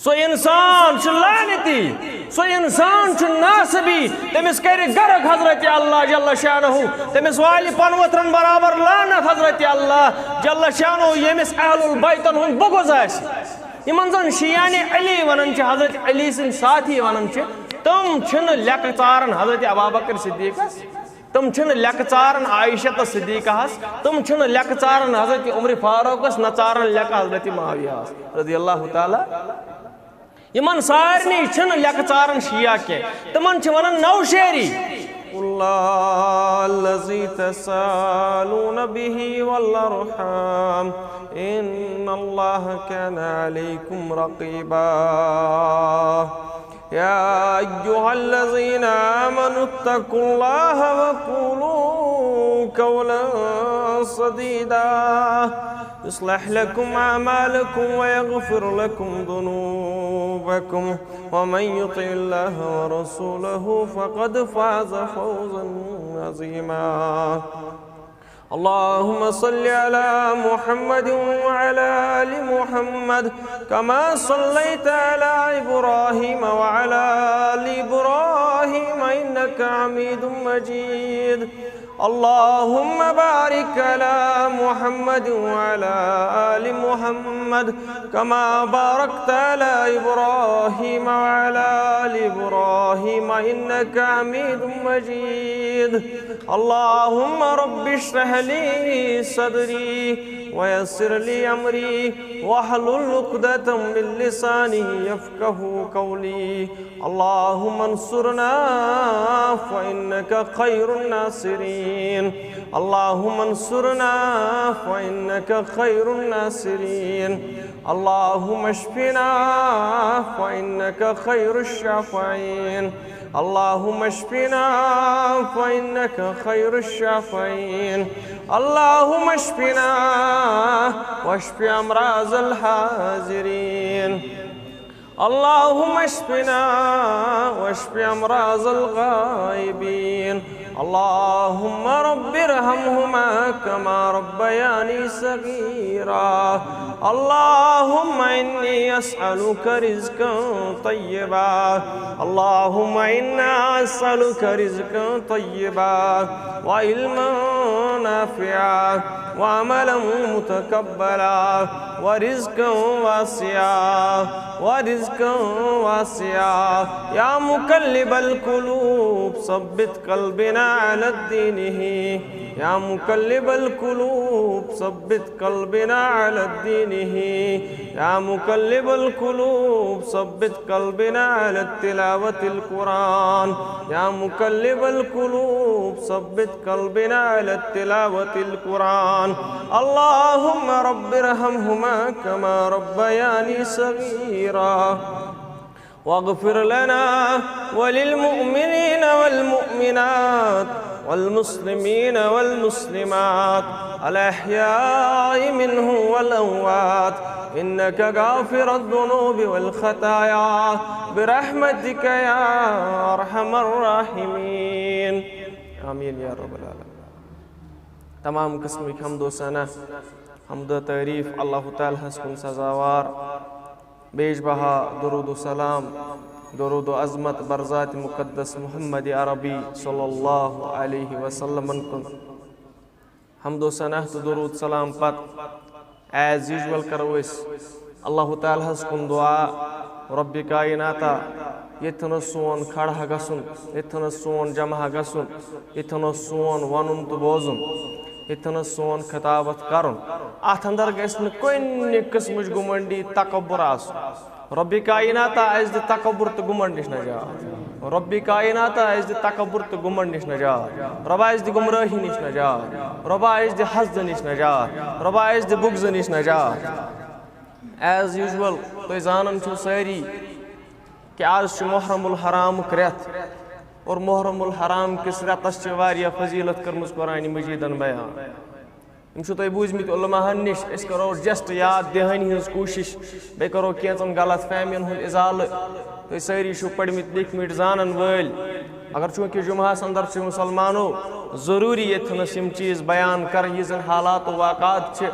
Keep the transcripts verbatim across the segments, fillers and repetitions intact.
سُہ انسان چھُ لعنتی، سُہ انسان چھُ ناصبی، تٔمِس کرِ غرق حضرت اللہ جل شانہ، تٔمِس والہِ پنوتھرن برابر لعنت حضرت اللہ جل شانہ، ییٚمِس اہل البیتن ہُنٛد بغض آسہِ۔ یِمن زن شیعان علی ونان چھِ، حضرت علی سٕنٛدۍ ساتھی ونان چھِ، تِم چھِنہٕ لیٚکہٕ ژاران حضرت ابابکر صدیقس، تِم چھِنہٕ لیٚکہٕ ژاران عائشہ تہٕ صدیقہس، تِم چھِنہٕ لیٚکہٕ ژاران حضرت عمر فاروقس، نہ ژاران لیٚکہٕ حضرت معاویہس رضی اللہ تعالیٰ۔ یِمن سارنٕے چھِنہٕ لیٚکہٕ ژاران شیعہ کینٛہہ، تِمن چھِ ونان نوشیری۔ قل الذي تسالون به والأرحام إن الله كان عليكم رقيبا. يا أيها الذين آمنوا اتقوا الله وقولوا قولا سديدا يصلح لكم أعمالكم ويغفر لكم ذنوبكم ومن يطع الله ورسوله فقد فاز فوزا عظيما. اللهم صل على محمد وعلى آل محمد كما صليت على إبراهيم وعلى آل إبراهيم إنك حميد مجيد. اللهم بارك على محمد وعلى آل محمد كما باركت على إبراهيم وعلى آل إبراهيم إنك حميد مجيد. اللهم رب اشرح لي صدري ويسر لي أمري واحلل عقدة من لساني يفقهوا قولي. اللهم انصرنا فإنك خير الناصرين. اللهم انصرنا فإنك خير الناصرين. اللهم اشفنا فإنك خير الشافعين. اللهم اشفنا فإنك خير الشافعين. اللهم اشفنا واشف أمراض الحاضرين. اللهم اشفنا واشف أمراض الغائبين. اللهم رب ارحمهما كما ربياني صغيرا. اللهم إني أسألك رزقا طيبا. اللهم إنا أسألك رزقا طيبا وعلما نافعا وعملا متقبلا ورزقا واسعا ورزقا واسعا. يا مقلب القلوب ثبت قلبنا على دينه. يا مقلب القلوب ثبت قلبنا على دينه. يا مقلب القلوب ثبت قلبنا على تلاوة القرآن. يا مقلب القلوب ثبت قلبنا على تلاوة القرآن. اللهم رب ارحمهما كما ربياني صغيرا. واغفر لنا وللمؤمنين والمؤمنات والمسلمين والمسلمات الأحياء منهم والأموات إنك غافر الذنوب والخطايا برحمتك يا أرحم الراحمين. آمين يا رب العالمين. تمام قسمٕکۍ حمد و ثنا، حمد و تعریٖف اللہ تعالیٰ ہس کُن سزاوار۔ بیش بہا درود و سلام، درود و عظمت بر ذات مقدس محمد عربی صلی اللہ علیہ وسلمن کُن۔ حمد و ثنا تہٕ درود سلام پتہٕ as usual کرو أسۍ اللہ تعالیٰ ہس کُن دعا۔ رۄبِ کایناتا، ییٚتھٮ۪ن اوس سون کھڑا گژھُن، ییٚتھٮ۪ن اوس سون جمع گژھُن، ییٚتھٮ۪ن اوس سون ونُن تہٕ بوزُن، ییٚتھٮ۪ن اوس سون خطابت کرُن، اتھ اندر گژھِ نہٕ کُنہِ قٕسمٕچ گُمنڈی، تکبر آسُن۔ رۄبِ کایناتا، اسہِ دِ تکبر تہٕ گُمنڈ نِش نجات۔ رۄبِ کایناتا، اسہِ دِ تکبر تہٕ گُمنڈ نِش نجات۔ رۄبا، اسہِ دِ گمراہی نِش نجات۔ رۄبا، اسہِ دِ حسدٕ نِش نجات۔ رۄبا، اسہِ دِ بغضہٕ نِش نجات۔ As usual، تُہۍ زانان چھِو سٲری کہِ آز چھُ محرم الحرامُک رٮ۪تھ، اور محرم الحرام کِس رٮ۪تس چھِ واریاہ فضیلت کٔرمٕژ قرآنِ مجیدن بیان۔ یِم چھِو تۄہہِ بوٗزمٕتۍ علماہن نِش، أسۍ کرو just یاد دِہٲنی ہٕنٛز کوٗشِش، بیٚیہِ کرو کینٛژن غلط فہمین ہُنٛد اِزالہٕ۔ تُہۍ سٲری چھِو پٔرمٕتۍ لیٖکھمٕتۍ زانن وٲلۍ۔ اگر چوٗنٛکہِ جمعہس اندر چھِ مُسلمانو ضروٗری ییٚتھنس یِم چیٖز بیان کرٕنۍ، یہِ زن حالات و واقعات چھِ،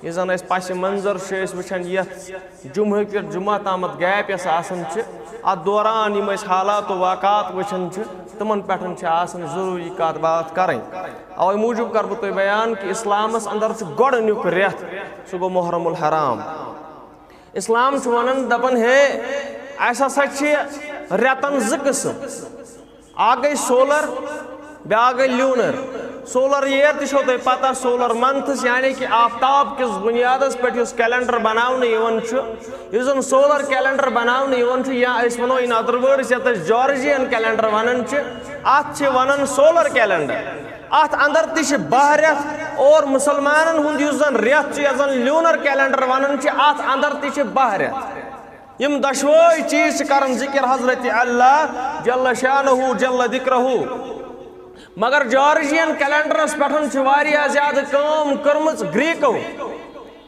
یُس زَن أسۍ پس منظر چھِ أسۍ وٕچھان یَتھ جمعہ پٮ۪ٹھ جمعہ تامَتھ gap یۄس آسان چھِ، اَتھ دوران یِم أسۍ حالات و واقعات وٕچھان چھِ، تِمَن پٮ۪ٹھ چھِ آسان ضروٗری کَتھ باتھ کَرٕنۍ۔ اَوَے موٗجوٗب کَرٕ بہٕ تۄہہِ بیان کہِ اِسلامَس اندر چھُ گۄڈٕنیُک رٮ۪تھ، سُہ گوٚو محرم الحرام۔ اِسلام چھُ وَنان، دَپان، ہے، اَسہِ ہسا چھِ رٮ۪تَن زٕ قٕسٕم۔ اکھ گٔے solar، بیٛاکھ گٔے lunar۔ Solar year تہِ چھو تۄہہِ پتہ، solar months، یعنی کہِ آفتاب کِس بُنیادس پٮ۪ٹھ یُس calendar بناونہٕ یِوان چھُ، یُس زن solar calendar بناونہٕ یِوان چھُ، یا أسۍ ونو in other words، یتھ أسۍ Georgian calendar ونان چھِ، اتھ چھِ ونان solar calendar۔ اتھ اندر تہِ چھِ باہ رٮ۪تھ، اور مسلمانن ہُنٛد یُس زن رٮ۪تھ چھُ، یتھ زن lunar calendar ونان چھِ، اتھ اندر تہِ چھِ باہ رٮ۪تھ۔ یِم دۄشوے چیٖز چھِ کران ذِکِر حضرت اللہ جل شانہ جل ذکرہ۔ مگر Georgian calendarس پٮ۪ٹھ چھِ واریاہ زیادٕ کٲم کٔرمٕژ گریٖکو۔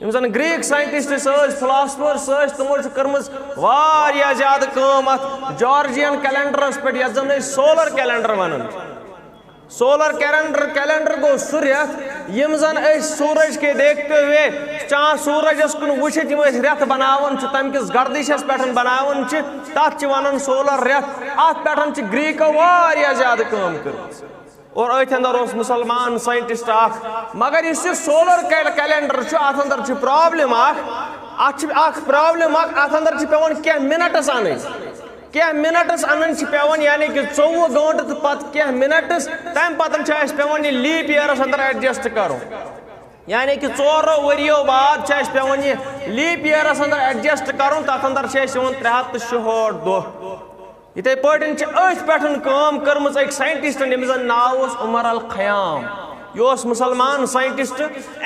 یِم زن گریٖک scientist ٲسۍ، philosopher ٲسۍ، تِمو چھِ کٔرمٕژ واریاہ زیادٕ کٲم اتھ Georgian calendarس پٮ۪ٹھ، یتھ زن أسۍ solar calendar ونان چھِ۔ Solar calendar، calendar گوٚو سُہ رٮ۪تھ یِم زن أسۍ سورج کے دیکھتے ہوئے، چاند سورجس کُن وٕچھِتھ یِم أسۍ رٮ۪تھ بناوان چھِ، تمہِ کِس گردشس پٮ۪ٹھ بناوان چھِ، تتھ چھِ ونان solar رٮ۪تھ۔ اتھ پٮ۪ٹھ چھِ گریٖکو واریاہ زیادٕ کٲم کٔرمٕژ۔ اور أتھۍ اندر اوس مسلمان scientist اکھ، مگر یُس یہِ solar cal-، calendar چھُ، اتھ اندر چھِ problem اکھ، اتھ چھِ اکھ problem اکھ، اتھ اندر چھِ پٮ۪وان کینٛہہ minutes انٕنۍ۔ کینٛہہ minutes انٕنۍ چھِ پٮ۪وان، یعنی کہِ ژوٚوُہ گٲنٛٹہٕ تہٕ پتہٕ کینٛہہ minutes، تمہِ پتہٕ چھُ اسہِ پٮ۪وان یہِ leap yearس اندر adjust کرُن۔ یعنی کہِ ژورو ؤریو بعد چھُ اسہِ پٮ۪وان یہِ leap yearس اندر adjust کرُن، تتھ اندر چھِ اسہِ یِوان ترٛےٚ ہتھ تہٕ شُہٲٹھ دۄہ۔ یِتھے پٲٹھۍ چھِ أتھۍ پٮ۪ٹھ کٲم کٔرمٕژ أکۍ scientistن، ییٚمِس زن ناو اوس عمر الخیام۔ یہِ اوس مسلمان scientist،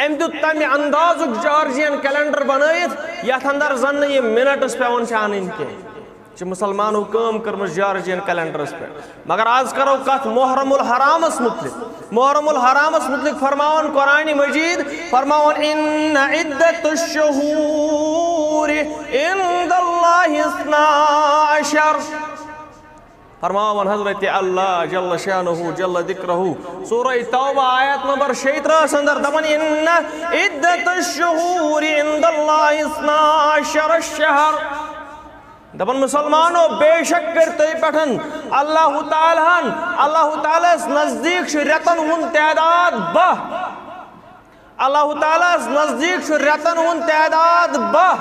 أمۍ دیُت تمہِ اندازُک Georgian calendar بنٲیِتھ، یتھ اندر زن نہٕ یہِ minutes پٮ۪وان چھِ انٕنۍ کینٛہہ۔ چھِ مسلمانو کٲم کٔرمٕژ Georgian calendarس پٮ۪ٹھ۔ مگر آز کرو کتھ محرم الحرامس متعلق۔ محرم الحرامس متعلق فرماوان قرآن مجید، فرماوان، "ان عدت الشہور عند اللہ اثنا عشر۔" فرماوان حضرت اللہ جل شانہ جل ذکرہ، سورہ توبہ آیت نمبر شیٚیہِ ترٕٛہ اندر دپان، "ان عدت الشہور عند اللہ اثنا عشر شہر۔" دپان، مسلمانو، بے شک کٔرۍ تُہۍ پٮ۪ٹھ اللہ تعالیٰ ہن، اللہ تعالیٰ ہس نزدیٖک چھُ رٮ۪تن ہُنٛد تعداد باہ۔ اللہ تعالیٰ ہس نزدیٖک چھُ رٮ۪تن ہُنٛد تعداد باہ۔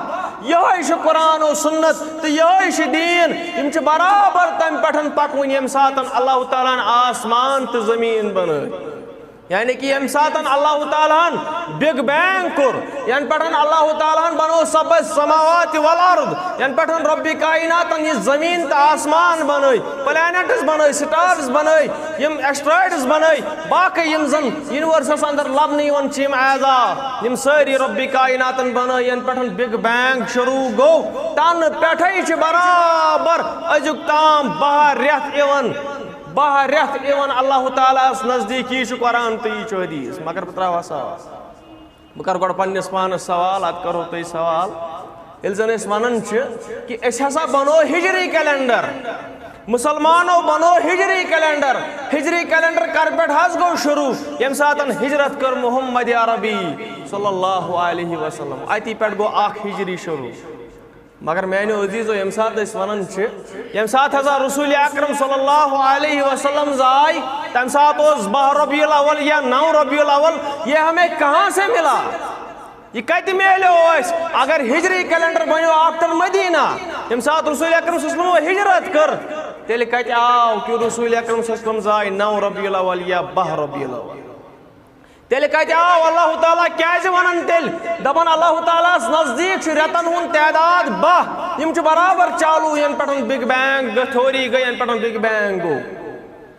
یِہوٚے چھُ قرآن و سنت تہٕ یِہوٚے چھُ دیٖن۔ یِم چھِ برابر تمہِ پٮ۪ٹھ پکوٕنۍ ییٚمہِ ساتن اللہ تعالیٰ ہن آسمان تہٕ زٔمیٖن بنٲے۔ یعنی کہ ییٚمہِ ساتن اللہ تعالیٰ ہن Big Bang کوٚر، ینہٕ پٮ۪ٹھ اللہ تعالیٰ ہن بنوو سبع السماوات والارض، ینہٕ پٮ۪ٹھ رب کائناتن یہِ زمین تہٕ آسمان بنٲے، planets بنٲے، stars بنٲے، یِم asteroids بنٲے، باقٕے یِم زن universeس اندر لبنہٕ یِوان چھِ یِم اعضا، یِم سٲری رب کائناتن بنٲے، ینہٕ پٮ۪ٹھ Big Bang شروع گوٚو، تنہٕ پٮ۪ٹھے چھِ برابر أزیُک تام باہ رٮ۪تھ یِوان۔ باہ رٮ۪تھ یِوان اللہ تعالیٰ ہس نزدیٖک۔ یی چھُ قرآن تہٕ یی چھُ حدیث۔ مگر بہٕ ترٛاوٕ ہا سوال۔ بہٕ کرٕ گۄڈٕ پننِس پانس سوال، ادٕ کرو تُہۍ سوال۔ ییٚلہِ زن أسۍ ونان چھِ کہ أسۍ ہسا بنوو ہجری calendar، مسلمانو بنوو ہجری calendar۔ ہجری calendar کرٕ پٮ۪ٹھ حظ گوٚو شروع؟ ییٚمہِ ساتن ہجرت کٔر محمد عربی صلی اللہ علیہ وسلم، اتی پٮ۪ٹھ گوٚو اکھ ہجری شروع۔ مگر میانیو عزیزو، ییٚمہِ ساتہٕ أسۍ ونان چھِ، ییٚمہِ ساتہٕ ہسا رسول اکرم صلی اللہ علیہ وسلم زاے، تمہِ ساتہٕ اوس باہ ربیع الاول یا نو ربیع الاول، یہ ہمیں کہاں سے ملا؟ یہ کتہِ میلیو اسہِ؟ اگر ہجری calendar بنیو after مدینہ، ییٚمہِ ساتہٕ رسول اکرم صلی اللہ علیہ وسلم ہجرت کٔر، تیٚلہِ کتہِ آو کہ رسول اکرم صلی اللہ علیہ وسلم زاے نو ربیع الاول یا باہ ربیع الاول؟ تیٚلہِ کتہِ آو اللہ تعالیٰ؟ کیازِ ونان تیٚلہِ؟ دپان اللہ تعالیٰ ہس نزدیٖک چھُ رٮ۪تن ہُنٛد تعداد باہ، یِم چھِ برابر چالوٗ، ینہٕ پٮ۪ٹھ Big Bang theory گٔے، ینہٕ پٮ۪ٹھ Big Bang گوٚو۔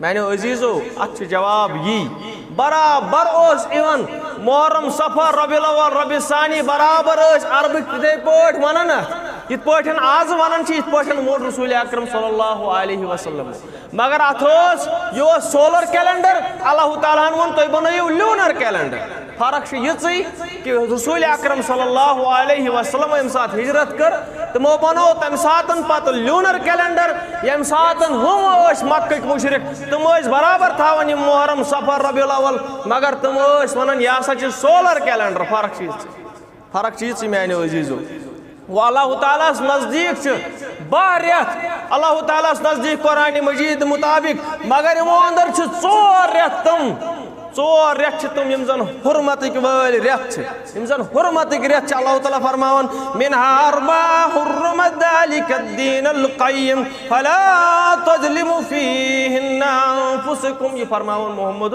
میانیو عزیزو، اتھ چھُ جواب یی، برابر اوس یِوان محرم، صفر، ربیع الاول، ربیع ثانی، برابر ٲسۍ عربٕکۍ تِتھے پٲٹھۍ ونان اتھ، یِتھ پٲٹھۍ آز ونان چھِ، یِتھ پٲٹھۍ ووٚن رسول اکرم صلی اللہ علیہ وسلم۔ مگر اتھ اوس، یہِ اوس solar calendar، اللہ تعالیٰ ہن ووٚن، "تُہۍ بنٲیِو lunar calendar۔" فرق چھِ یِژٕے کہ رسول اکرم صلی اللہ علیہ وسلم ییٚمہِ ساتہٕ ہجرت کٔر، تِمو بنوو تمہِ ساتن پتہٕ lunar calendar۔ ییٚمہِ ساتن ہُم ٲسۍ مکٕکۍ مشرک، تِم ٲسۍ برابر تھاوان یِم محرم، صفر، ربیع الاول، مگر تِم ٲسۍ ونان، "یہِ ہسا چھِ solar calendar۔" فرق چھِ یِژٕے۔ فرق چھِ یِژٕے میانیو عزیزو۔ وۄنۍ اللہ تعالیٰ ہس نزدیٖک چھِ باہ رٮ۪تھ، اللہ تعالیٰ ہس نزدیٖک قرآن مجید مطابق، مگر یِمو اندر چھِ ژور رٮ۪تھ تِم، ژور رٮ۪تھ چھِ تِم یِم زن حرمتٕکۍ وٲلۍ رٮ۪تھ چھِ، یِم زن حرمتٕکۍ رٮ۪تھ چھِ۔ اللہ تعالیٰ فرماوان، منها اربع حرمت ذلك الدين القيم فلا تظلموا فيهن انفسكم۔ یہِ فرماوان محمد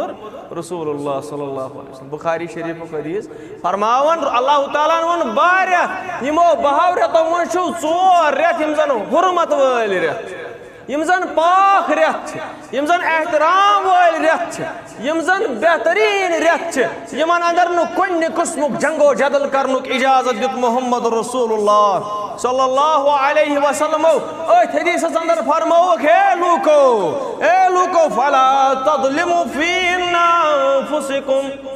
رسول اللہ صلی اللہ علیہ وسلم، بخاری شریفُک حدیث۔ فرماوان اللہ تعالیٰ ہن ووٚن، باہ رٮ۪تھ، یِمو بہو رٮ۪تو منٛز چھِو ژور رٮ۪تھ یِم زن حرمت وٲلۍ رٮ۪تھ، یِم زن پاک رٮ۪تھ چھِ، یِم زن احترام وٲلۍ رٮ۪تھ چھِ، یِم زن بہتریٖن رٮ۪تھ چھِ، یِمن اندر نہٕ کُنہِ قٕسمُک جنگ و جدل کرنُک اجازت دیُت محمد رسول اللہ صلی اللہ علیہ وسلمو۔ أتھۍ حدیثس اندر فرمووُکھ، اے لوٗکو، اے لوٗکو، فلا تظلموا فیہن انفسکم۔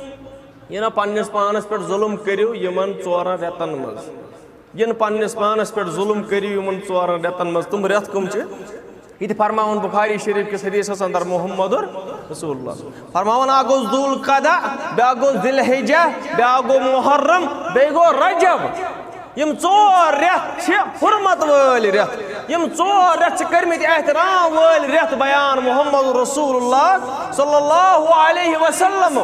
یہِ نہ پننِس پانس پٮ۪ٹھ ظلم کٔرِو یِمن ژورن رٮ۪تن منٛز۔ یِن پننِس پانس پٮ۪ٹھ ظلم کٔرِو یِمن ژورن رٮ۪تن منٛز۔ تِم رٮ۪تھ کٕم چھِ؟ یہِ تہِ فرماوُن بخاری شریف کِس حدیثس اندر محمد رسول اللہ۔ فرماوان، اکھ گوٚو ذوالقعدہ، بیٛاکھ گوٚو ذی الحجہ، بیٛاکھ گوٚو محرم، بیٚیہِ گوٚو رجب۔ یِم ژور رٮ۪تھ چھِ حرمت وٲلۍ رٮ۪تھ۔ یِم ژور رٮ۪تھ چھِ کٔرمٕتۍ احترام وٲلۍ رٮ۪تھ بیان محمد رسول اللہ صلی اللہ علیہ وسلم۔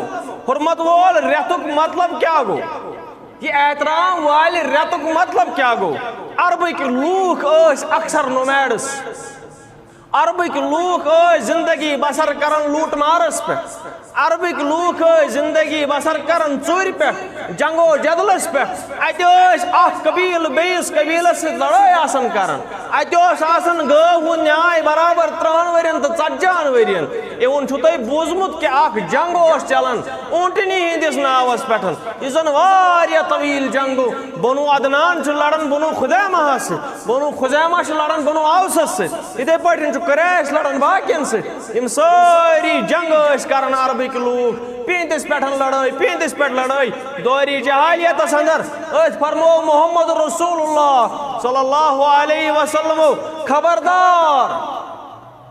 حرمت وول رٮ۪تُک مطلب کیٛاہ گوٚو؟ یہِ احترام والہِ رٮ۪تُک مطلب کیٛاہ گوٚو؟ عربٕکۍ لوٗکھ ٲسۍ اکثر نومیڈس۔ عربٕکۍ لوٗکھ ٲسۍ زندگی بسر کران لوٗٹ مارس پٮ۪ٹھ۔ عربٕکۍ لوٗکھ ٲسۍ زندگی بسر کران ژوٗرِ پٮ۪ٹھ، جنگ و جدلس پٮ۪ٹھ۔ اتہِ ٲسۍ اکھ قبیلہٕ بیٚیِس قبیلس سۭتۍ لڑٲے آسان کران۔ اتہِ اوس آسان گٲو ہُنٛد نیاے برابر ترٕٛہن ؤرین تہٕ ژتجی ہن ؤرین۔ اِوُن چھُو تۄہہِ بوٗزمُت کہِ اکھ جنگ اوس چلان اوٗنٹنی ہٕنٛدِس ناوس پٮ۪ٹھ، یُس زن واریاہ طویل جنگ گوٚو۔ بنو عدنان چھُ لڑان بنو خزیمہس سۭتۍ، بنو خزیمہ چھُ لڑان بنو اوسس سۭتۍ، یِتھے پٲٹھۍ چھُ قریش لڑان باقین سۭتۍ۔ یِم سٲری جنگ ٲسۍ کران عربٕکۍ لوٗکھ، پیٖنتِس پٮ۪ٹھ لڑٲے، پیٖنتِس پٮ۪ٹھ لڑٲے۔ دورِ جہالیتس اندر أتھۍ فرموو محمد رسول اللہ صلی اللہ علیہ وسلمو، خبردار،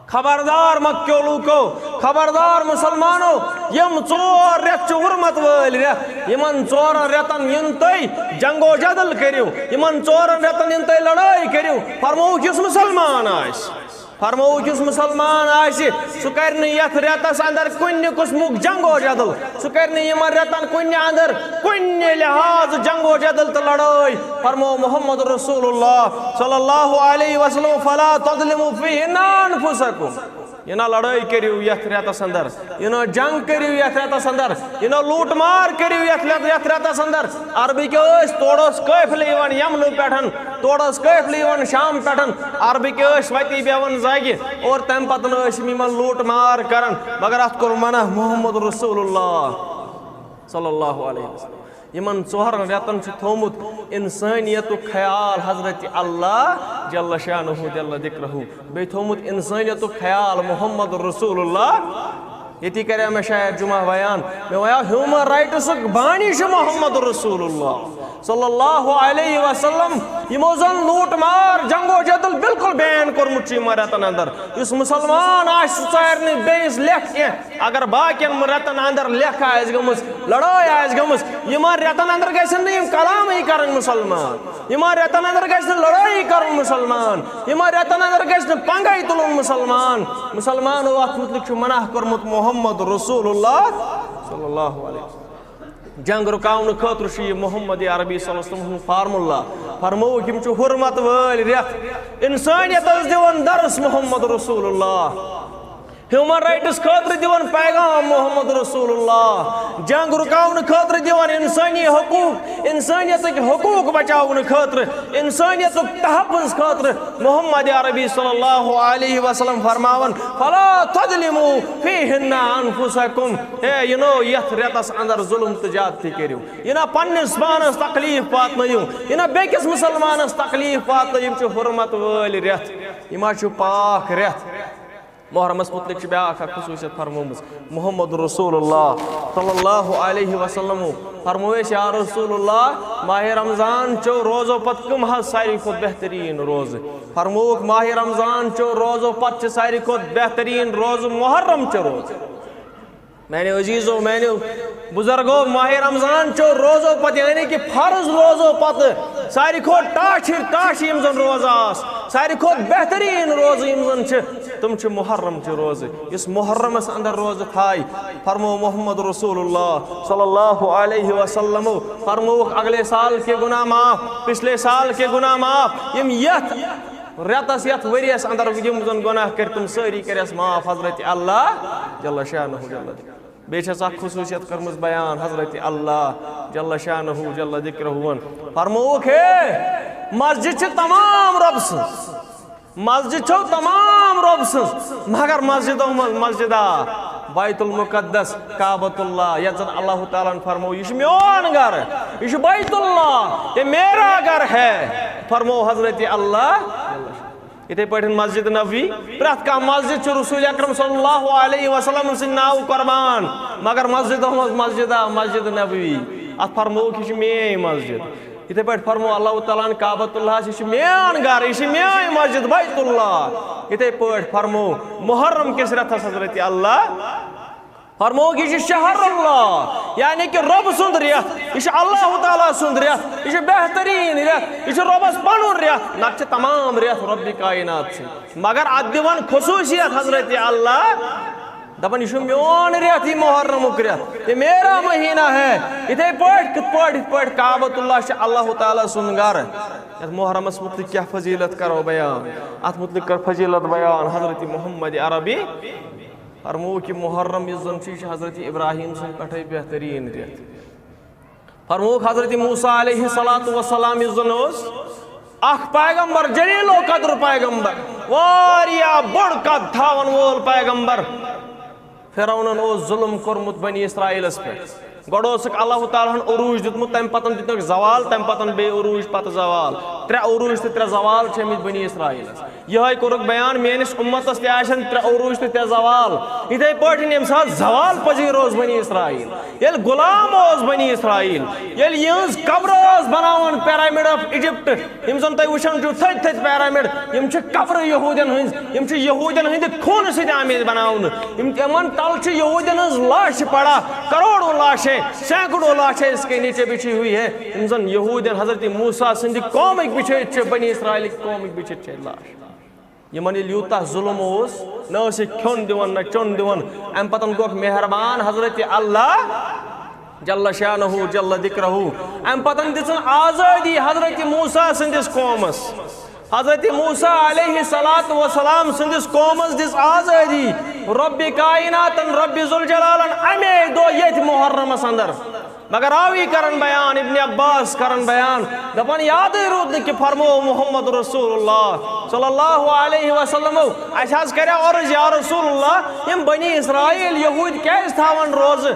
خبردار مکیو لوٗکو، خبردار مسلمانو، یِم ژور رٮ۪تھ چھِ حرمت وٲلۍ رٮ۪تھ۔ یِمن ژورن رٮ۪تن یِن تُہۍ جنگ و جدل کٔرِو، یِمن ژورن رٮ۪تن یِن تُہۍ لڑٲے کٔرِو۔ فرمووُکھ، یُس مسلمان آسہِ، فرمووُکھ، یُس مسلمان آسہِ، سُہ کرِ نہٕ یتھ رٮ۪تس اندر کُنہِ قٕسمُک جنگ و جدل، سُہ کرِ نہٕ یِمن رٮ۪تن کُنہِ اندر کُنہِ لحاظ جنگ و جدل تہٕ لڑٲے۔ فرموو محمد رسول اللہ صلی اللہ علیہ وسلم، فلا تظلموا فیہن انفسکم۔ یہِ نہ لڑٲے کٔرِو یتھ رٮ۪تس اندر، یہِ نہ جنگ کٔرِو یتھ رٮ۪تس اندر، یہِ نہ لوٗٹ مار کٔرِو یتھ رٮ۪ت-، یتھ رٮ۪تس اندر۔ عربٕکۍ ٲسۍ، تورٕ اوس قٲفلہٕ یِوان یمنہٕ پٮ۪ٹھ، تورٕ اوس قٲفلہٕ یِوان شام پٮ۪ٹھ۔ عربٕکۍ ٲسۍ وتی بیٚہوان زگہِ اور تمہِ پتہٕ ٲسۍ یِم یِمن لوٗٹ مار کران، مگر اتھ کوٚر منع محمد رسول اللہ صلی اللہ علیہ وسلم۔ یِمن ژورن رٮ۪تن چھُ تھوٚومُت انسٲنیتُک خیال حضرت اللہ جل شانہ جل ذکرہ، بیٚیہِ تھوٚومُت انسٲنیتُک خیال محمد رسول اللہ۔ ییٚتی کریو مےٚ شاید جمعہ بیان، مےٚ وَنیو human rightsٕکۍ بانی چھِ محمد رسول اللہ صلی اللہ علیہ وسلم۔ یِمو زن لوٗٹ مار، جنگ و جدل بالکل ban کوٚرمُت چھُ یِمن رٮ۪تن اندر۔ یُس مسلمان آسہِ، سُہ ژارِ نہٕ بیٚیِس لیکھ کینٛہہ۔ اگر باقین رٮ۪تن اندر لیکھ آسہِ گٔمٕژ، لڑٲے آسہِ گٔمٕژ، یِمن رٮ۪تن اندر گژھن نہٕ یِم کلامٕے کرٕنۍ مسلمان، یِمن رٮ۪تن اندر گژھِ نہٕ لڑٲیی کرُن مسلمان، یِمن رٮ۪تن اندر گژھِ نہٕ پنگے تُلُن مسلمان۔ مسلمانو اتھ متعلق چھُ منع کوٚرمُت محمد رسول اللہ صلی اللہ علیہ وسلم۔ جنگ رُکاونہٕ خٲطرٕ چھُ یہِ محمد عربی صلی اللہ علیہ وسلم ہُنٛد فارمولا۔ فرمووُکھ، یِم چھِ حرمت وٲلۍ رٮ۪تھ، انسٲنیتس دِوان درس محمد رسول اللہ۔ Human rights خٲطرٕ دِوان پیغام محمد رسول اللہ، جنگ رُکاونہٕ خٲطرٕ دِوان انسٲنی حقوق، انسٲنیتٕکۍ حقوق بچاونہٕ خٲطرٕ، انسٲنیتُک تحفظ خٲطرٕ محمد عربی صلی اللہ علیہ وسلم فرماوان، فلا تظلموا فیہن انفسکم۔ ہے یِنو، یتھ رٮ۪تس اندر ظلم تہٕ زیادتی کٔرِو، یہِ نہ پننِس پانس تکلیف واتنٲیِو، یہِ نہ بیٚکِس مسلمانس تکلیف واتنٲیِو۔ یِم چھِ حرمت وٲلۍ رٮ۪تھ، یِم حظ چھِ پاک رٮ۪تھ۔ محرمس متعلق چھِ بیٛاکھ اکھ خصوٗصیت فرمٲومٕژ محمد رسول اللہ صلی اللہ علیہ وسلم۔ فرموو اَسہِ، یا رسول اللہ، ماہِ رمضان چیو روزو پتہٕ کٕم حظ ساروی کھۄتہٕ بہتریٖن روزٕ؟ فرمووُکھ، ماہِ رمضان چیو روزو پتہٕ چھِ ساروی کھۄتہٕ بہتریٖن روزٕ محرم چہِ روزٕ۔ میانیو عزیزو، میانیو بزرگو، ماہ رمضان چو روزو پتہٕ، یعنی کہ فرض روزو پتہٕ ساروی کھۄتہٕ ٹاٹھِر ٹاٹھ یِم زن روزٕ آس، ساروی کھۄتہٕ بہتریٖن روزٕ یِم زن چھِ، تِم چھِ محرم چہِ روزٕ۔ یُس محرمس اندر روزٕ تھایہِ، فرمو محمد رسول اللہ صلی اللہ علیہ وسلم، فرمووُکھ اگلے سال کے گناہ معاف، پچھلے سال کے گناہ معاف، یِم یتھ رٮ۪تس، یتھ ؤریس اندر یِم زن گۄناہ کٔرۍ، تِم سٲری کٔرِس معاف حضرت اللہ جل شانہ جل۔ بیٚیہِ چھس اکھ خصوٗصیت کٔرمٕژ بیان حضرت اللہ جل شانہ جل ذکرہُن۔ فرمووُکھ، ہے، مسجد چھِ تمام رۄب سٕنٛز، مسجد چھو تمام رۄب سٕنٛز، مگر مسجدو منٛز مسجدا بیت المقدس، کعبۃ اللہ، یتھ زن اللہ تعالیٰ ہن فرموو، یہِ چھُ میون گرٕ، یہِ چھُ بیت اللہ، یہ میرا گھر ہے، فرموو حضرت اللہ۔ یِتھے پٲٹھۍ مسجد نبوی، پرٛٮ۪تھ کانٛہہ مسجد چھُ رسول اکرم صلی اللہ علیہ وسلم سٕنٛدِ ناوٕ قربان، مگر مسجدو منٛز مسجدا مسجد نبوی، اتھ فرمووُکھ، یہِ چھِ میٲنۍ مسجد۔ یِتھے پٲٹھۍ فرموو اللہ تعالیٰ ہن کعبۃ اللہ، یہِ چھِ میون گرٕ، یہِ چھِ میٲنۍ مسجد بیت اللہ۔ یِتھے پٲٹھۍ فرموو محرم کِس رٮ۪تس حضرت اللہ، فرمووُکھ، یہِ چھُ شہر اللہ، یعنی کہ رۄب سُنٛد رٮ۪تھ، یہِ چھُ اللہ تعالیٰ سُنٛد رٮ۪تھ، یہِ چھُ بہتریٖن رٮ۪تھ، یہِ چھُ رۄبس پنُن رٮ۪تھ، نتہٕ چھِ تمام رٮ۪تھ رۄبِ کائنات سٕنٛدۍ۔ مگر اتھ دِوان خصوٗصیت حضرت اللہ، دپان، یہِ چھُ میون رٮ۪تھ، یہِ محرمُک رٮ۪تھ، یہ میرا مہینہ ہے۔ یِتھے پٲٹھۍ کِتھ پٲٹھۍ، یِتھ پٲٹھۍ کعبۃ اللہ چھِ اللہ تعالیٰ سُنٛد گرٕ۔ یتھ محرمس متعلق کیٛاہ فضیلت کرو بیان، اتھ متعلق کر فضیلت بیان حضرت محمد عربی۔ فرمووُکھ، یہِ محرم یُس زن چھُ، یہِ چھُ حضرت ابراہیم سٕنٛدِ پٮ۪ٹھے بہتریٖن رٮ۪تھ۔ فرمووُکھ، حضرت موسیٰ علیہ الصلوۃ والسلام یُس زن اوس، اکھ پیغمبر، جلیل القدر پیغمبر، واریاہ بوٚڑ قد تھاون وول پیغمبر۔ فرعونن اوس ظلم کوٚرمُت بنی اسرائیلس پٮ۪ٹھ۔ گۄڈٕ اوسُکھ اللہ تعالیٰ ہن عروج دیُتمُت، تمہِ پتہٕ دیُتنکھ زوال، تمہِ پتہٕ بیٚیہِ عروج پتہٕ زوال۔ ترٛےٚ عروج تہٕ ترٛےٚ زوال چھِ آمٕتۍ بنی اسرائیلس۔ یِہوٚے کوٚرُکھ بیان، میٲنِس اُمتس تہِ آسن ترٛےٚ عروج تہٕ ترٛےٚ زوال۔ یِتھے پٲٹھۍ ییٚمہِ ساتہٕ زوال پذیر اوس بنی اسرائیل، ییٚلہِ غلام اوس بنی اسرائیل، ییٚلہِ یِہٕنٛز قبر ٲس بناوان، Pyramid of Egypt، یِم زن تُہۍ وٕچھان چھِو تھٔدۍ تھٔدۍ pyramid، یِم چھِ قبرٕ یہوٗدین ہٕنٛز، یِم چھِ یہوٗدین ہٕنٛدِ خوٗنہٕ سۭتۍ آمٕتۍ بناونہٕ۔ یِم، یِمن تل چھِ یہوٗدین ہٕنٛز لاشہِ پڑا، کروڑوں لاشیں، سینکڑوں لاشیں اس کے نیچے بچھی ہوئی ہے۔ یِم زن یہوٗدین حضرت موسیٰ سٕنٛدِ قومٕکۍ بِچھٲوِتھ چھِ، بنی اسرائیلٕکۍ قومٕکۍ بِچھِتھ چھِ لاشہِ۔ یِمن ییٚلہِ یوٗتاہ ظُلم اوس، نہ ٲسِکھ کھیوٚن دِوان، نہ چیوٚن دِوان۔ اَمہِ پتن گوٚکھ مہربان حضرت اللہ جل شانہ جل ذکرہ۔ اَمہِ پتن دِژٕن آزٲدی حضرت موسیٰ سٕنٛدِس قومس۔ حضرت موسیٰ علیہ الصلوۃ والسلام سٕنٛدِس قومس دِژ آزٲدی۔ رۄبِ کائناتن، رۄبِ ذوالجلالن اَمے دۄہ ییٚتھۍ محرمس اندر۔ مگر راوی کرن بیان، ابن عباس کرن بیان، دپان، یادٕے روٗد نہٕ کہِ فرموو محمد رسول اللہ صلی اللہ علیہ وسلمو، اسہِ حظ کریو عرض، یا رسول اللہ، یِم بنی اسرائیل یہوٗدۍ کیازِ تھاون روزٕ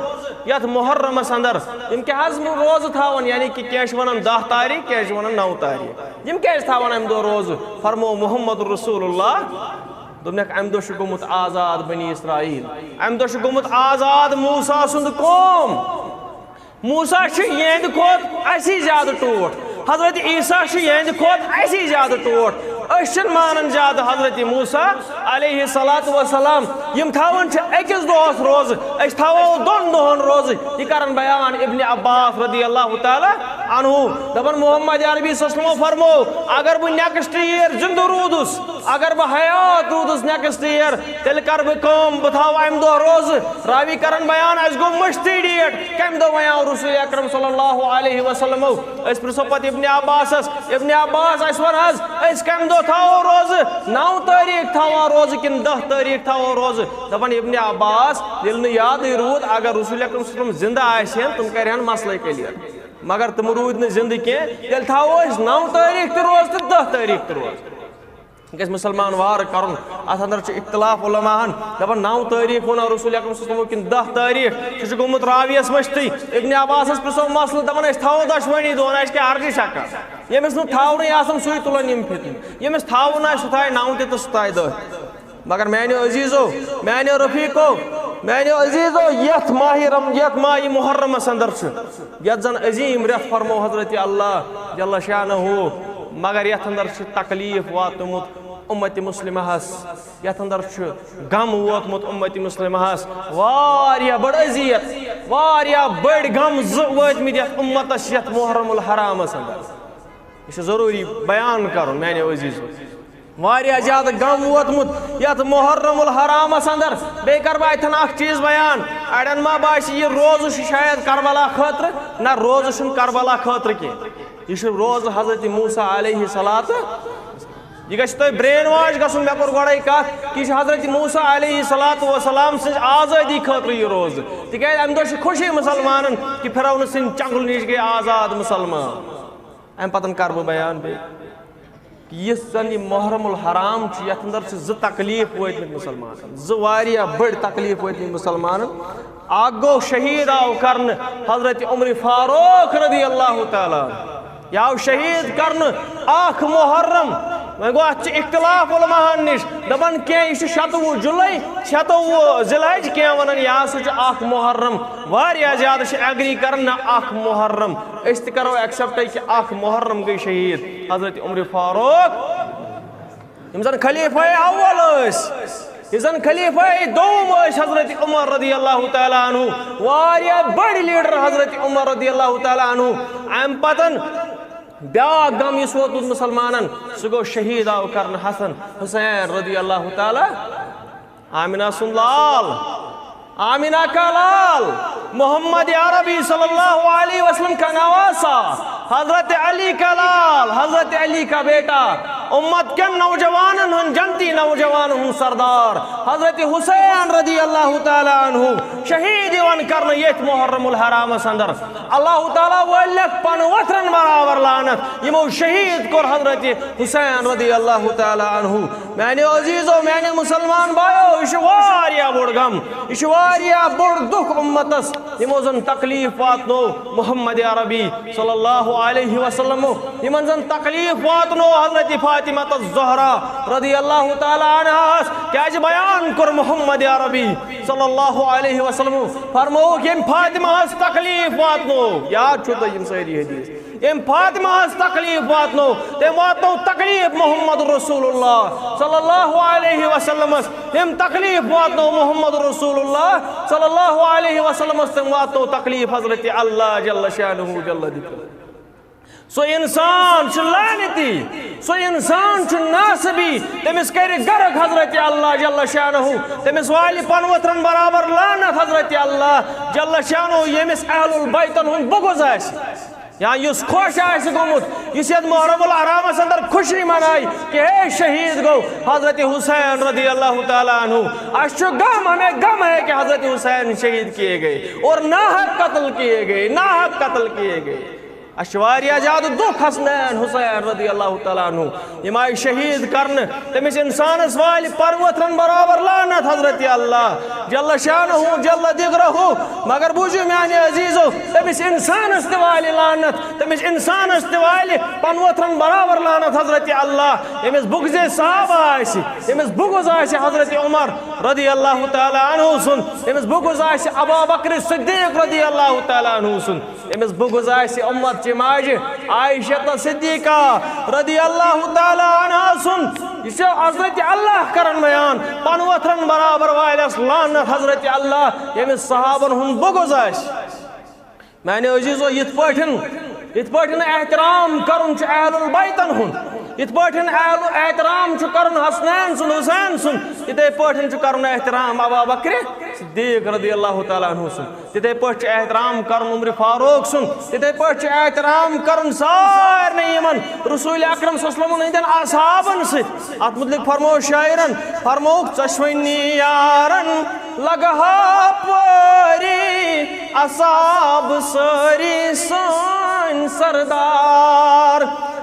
یتھ محرمس اندر؟ یِم کیازِ روزٕ تھاون؟ یعنی کہِ کینٛہہ چھِ ونان دَہ تٲریٖخ، کینٛہہ چھِ ونان نَو تٲریٖخ۔ یِم کیازِ تھاون امہِ دۄہ روزٕ؟ فرموو محمد رسول اللہ، دوٚپنکھ، امہِ دۄہ چھُ گوٚمُت آزاد بنی اسرائیل، امہِ دۄہ چھُ گوٚمُت آزاد موسیٰ سُنٛد قوم۔ موسیٰ چھُ یِہنٛدِ کھۄتہٕ اَسی زیادٕ ٹوٹھ۔ حضرت عیسیٰ چھُ یِہنٛدِ کھۄتہٕ اَسی زیادٕ ٹوٹھ۔ أسۍ چھِنہٕ مانان زیادٕ حضرت موسیٰ علیہ الصلوۃ والسلام۔ یِم تھاوان چھِ أکِس دۄہس روزٕ، أسۍ تھاوو دۄن دۄہن روزٕ۔ یہِ کرن بیان ابن عباس رضی اللہ تعالیٰ عنہ۔ دپان، محمد عربی صلی اللہ علیہ وسلمو فرموو، اگر بہٕ next year زندٕ روٗدُس، اگر بہٕ حیات روٗدُس next year، تیٚلہِ کرٕ بہٕ کٲم، بہٕ تھاوٕ امہِ دۄہ روزٕ۔ راوی کرن بیان، اسہِ گوٚو مٔشتٕے date، کمہِ دۄہ ونیاو رسول اکرم صلی اللہ علیہ وسلمو؟ أسۍ پرژھو پتہٕ ابن عباسس، ابن عباس، اسہِ ون حظ، أسۍ کمہِ دۄہ تھاوو روزٕ؟ نو تٲریٖخ تھاوان روزٕ کِنہٕ دہ تٲریٖخ تھاوو روزٕ؟ دپان ابن عباس، ییٚلہِ نہٕ یادٕے روٗد، اگر رسول اکرم صلی اللہ علیہ وسلم زندٕ آسہِ ہن، تِم کرِہن مسلے clear۔ مگر تِم روٗدۍ نہٕ زندٕ کینٛہہ، تیٚلہِ تھاوو أسۍ نو تٲریٖخ تہِ روزٕ تہٕ دہ تٲریٖخ تہِ روزٕ۔ گژھِ مُسلمان وارٕ کرُن۔ اتھ اندر چھُ اختلاف علماء ہن، دپان نو تٲریٖخ ووٚن رسول اکرم صلی اللہ علیہ وسلمو کِنہٕ دہ تٲریٖخ؟ سُہ چھُ گوٚمُت راویس مٔشتٕے۔ ابن عباسس پرژھو مسلہٕ، دپان أسۍ تھاوو دۄشوٕنی دۄہن، اَسہِ کیٛاہ حرجہِ چھا کانٛہہ؟ ییٚمِس نہٕ تھاوُنٕے آسان، سُے تُلان یِم فتنہٕ۔ ییٚمِس تھاوُن آسہِ، سُہ تھایہِ نو تہِ تہٕ سُہ تھایہِ دہ۔ مگر میانیو عزیزو، میانیو رفیقو، میانیو عزیزو، یتھ ماہِ رم-، یتھ ماہِ محرمس اندر چھُ، یتھ زن عظیٖم رٮ۪تھ فرموو حضرت اللہ جل شانہ، مگر یتھ اندر چھُ تکلیف واتنومُت امت مسلمہس، یتھ اندر چھُ غم ووتمُت امت مسلمہس، واریاہ بٔڑ اذیت، واریاہ بٔڑۍ غم زٕ وٲتمٕتۍ یتھ امتس، یتھ محرم الحرامس اندر۔ یہِ چھُ ضروٗری بیان کرُن، میانیو عزیزو۔ واریاہ زیادٕ غم ووتمُت یتھ محرم الحرامس اندر۔ بیٚیہِ کرٕ بہٕ اتھن اکھ چیٖز بیان۔ اڑٮ۪ن ما باسہِ، یہِ روزٕ چھُ شاید کربلا خٲطرٕ۔ نہ، روزٕ چھُنہٕ کربلا خٲطرٕ کینٛہہ۔ یہِ چھُ روزٕ حضرت موسیٰ علیہ الصلوۃ۔ یہِ گژھِ تۄہہِ brain wash گژھُن۔ مےٚ کوٚر گۄڈَے کَتھ کہِ یہِ چھُ حضرت موسیٰ علیہ الصلوۃ والسلام سٕنٛز آزٲدی خٲطرٕ یہِ روزٕ، تِکیٛازِ اَمہِ دۄہ چھِ خوشی مُسلمانَن کہِ فرعون سٕنٛدِ چنٛگلہٕ نِش گٔے آزاد مُسلمان۔ اَمہِ پَتَن کَرٕ بہٕ بیان بیٚیہِ کہِ یُس زَن یہِ محرم الحرام چھُ، یَتھ اندر چھِ زٕ تکلیٖف وٲتمٕتۍ مُسلمانَن، زٕ واریاہ بٔڑۍ تکلیٖف وٲتمٕتۍ مُسلمانَن۔ اَکھ گوٚو، شہیٖد آو کرنہٕ حضرت عمر فاروق رضی اللہ تعالیٰ عنہ۔ یہِ آو شہیٖد کرنہٕ اکھ محرم۔ وۄنۍ گوٚو، اتھ چھِ اختلاف علماہن نِش، دپان کینٛہہ یہِ چھُ شَتوُہ جُلَے، شَتوُہ ذی الحج، کینٛہہ ونان یہِ ہسا چھُ اکھ محرم۔ واریاہ زیادٕ چھِ agree کران نہ اکھ محرم۔ أسۍ تہِ کرو accept کہِ اکھ محرم گٔے شہیٖد حضرت عمر فاروق۔ یِم زن خلیفہ اول ٲسۍ، یُس زن خلیفہ دوم ٲسۍ حضرت عمر رضی اللہ تعالیٰ عنہ، واریاہ بٔڑۍ leader حضرت عمر رضی اللہ تعالیٰ عنہ۔ امہِ پتن بیاکھ غم یُس ووتمُت مُسلمانن، سُہ گوٚو شہیٖد آو کرنہٕ حسن حسین رضی اللہ تعالیٰ۔ آمینہ سُنٛد لال، آمینہ کا لال، محمد عربی صلی اللہ علیہ وسلم کا نواسہ، حضرت علی کا لال، حضرت علی کا بیٹا، امت کٮ۪ن نوجوانن ہُنٛد، جنتی نوجوانن ہُنٛد سردار، حضرت حسین رضی اللہ تعالیٰ عنہ، شہیٖد یِوان کرنہٕ ییٚتھۍ محرم الحرامس اندر۔ اللہ تعالیٰ وٲلۍ لیکھ پنہٕ وتھرن برابر لعنت، یِمو شہیٖد کوٚر حضرت حسین رضی اللہ تعالیٰ عنہ۔ میانیو عزیزو، میانیو مسلمان بایو، یہِ چھُ واریاہ بوٚڑ غم، یہِ چھُ واریاہ بوٚڑ دُکھ امتس، یِمو زن تکلیف واتنو محمد عربی صلی اللہ علیہ وسلم، یِمن زن تکلیف واتنو حضرت فاطمہ الزہرا رضی اللہ تعالیٰ عنہاس۔ کیازِ بیان کوٚر محمد عربی صلی اللہ علیہ وسلم، فرمووُکھ، ییٚمۍ فاطمہ ہس تکلیف واتنو، یاد چھُو تۄہہِ یِم سٲری حدیث، ییٚمۍ فاطمہ ہس تکلیف واتنو، تٔمۍ واتنو تکلیف محمد رسول اللہ صلی اللہ علیہ وسلمس، ییٚمۍ تکلیف واتنو محمد رسول اللہ صلی اللہ علیہ وسلمس، تٔمۍ واتنو تکلیف حضرت اللہ جل شانہ جل ذکرہ۔ سُہ انسان چھُ لعنتی، سُہ انسان چھُ ناصبی، تٔمِس کرِ غرق حضرت اللہ جل شانہ، تٔمِس والہِ پنہٕ وتھرن برابر لعنت حضرت اللہ جل شانہ، ییٚمِس اہل البیتن ہُنٛد بغض آسہِ۔ یا یُس خۄش آسہِ گوٚمُت، یُس یتھ محرم الحرامس اندر خوشی منایہِ کہِ ہے شہید گوٚو حضرت حسین رضی اللہ تعالیٰ عنہ۔ اسہِ چھُ غم، ہمیں غم ہے کہ حضرت حسین شہید کیے گئے اور ناحق قتل کیے گئے، ناحق قتل کیے گئے۔ اسہِ چھُ واریاہ زیادٕ دُکھ حسنین حسین رضی اللہ تعالیٰ عنہ، یِم آیہِ شہید کرنہٕ۔ تٔمِس انسانس والہِ پنہٕ وتھرن برابر لعنت حضرت اللہ جل شانہ جل ذکرہ۔ مگر بوٗزِو میانہِ عزیزو، تٔمِس انسانس تہِ والہِ لعنت، تٔمِس انسانس تہِ والہِ پنہٕ وتھرن برابر لعنت حضرت اللہ، ییٚمِس بغض صحابہ آسہِ، ییٚمِس بغض آسہِ حضرت عمر رضی اللہ تعالیٰ عنہ سُنٛد، ییٚمِس بغض آسہِ ابا بکر صدیق رضی اللہ تعالیٰ عنہ سُنٛد، ییٚمِس بغض آسہِ امت چہِ ماجہِ عائشہ صدیقہ رضی اللہ تعالیٰ عنہا سُنٛد۔ یہِ چھُ حضرت اللہ کران بیان، پنہٕ وتھرن برابر والٮ۪س لعنت حضرت اللہ، ییٚمِس صحابن ہُنٛد بغض آسہِ۔ میانہِ عزیزو، یِتھ پٲٹھۍ، یِتھ پٲٹھۍ احترام کرُن چھُ اہل البیتن ہُنٛد، یِتھ پٲٹھۍ اہل احترام چھُ کرُن حسنین سُنٛد، حسین سُنٛد، یِتھے پٲٹھۍ چھُ کرُن احترام ابا بکر صدیق رضی اللہ تعالیٰ عنہ سُنٛد۔ تِتھے پٲٹھۍ چھُ احترام کرُن عمر فاروق سُنٛد، تِتھے پٲٹھۍ چھُ احترام کرُن سارنٕے یِمن رسول اکرم صلی اللہ علیہ وسلم ہٕنٛدٮ۪ن اصحابن سۭتۍ۔ اتھ متعلق فرموو شاعرن، فرمووُکھ، "ژۄشوٕنی یارن لگہا پٲری، اصحاب سٲری سٲنۍ سردار۔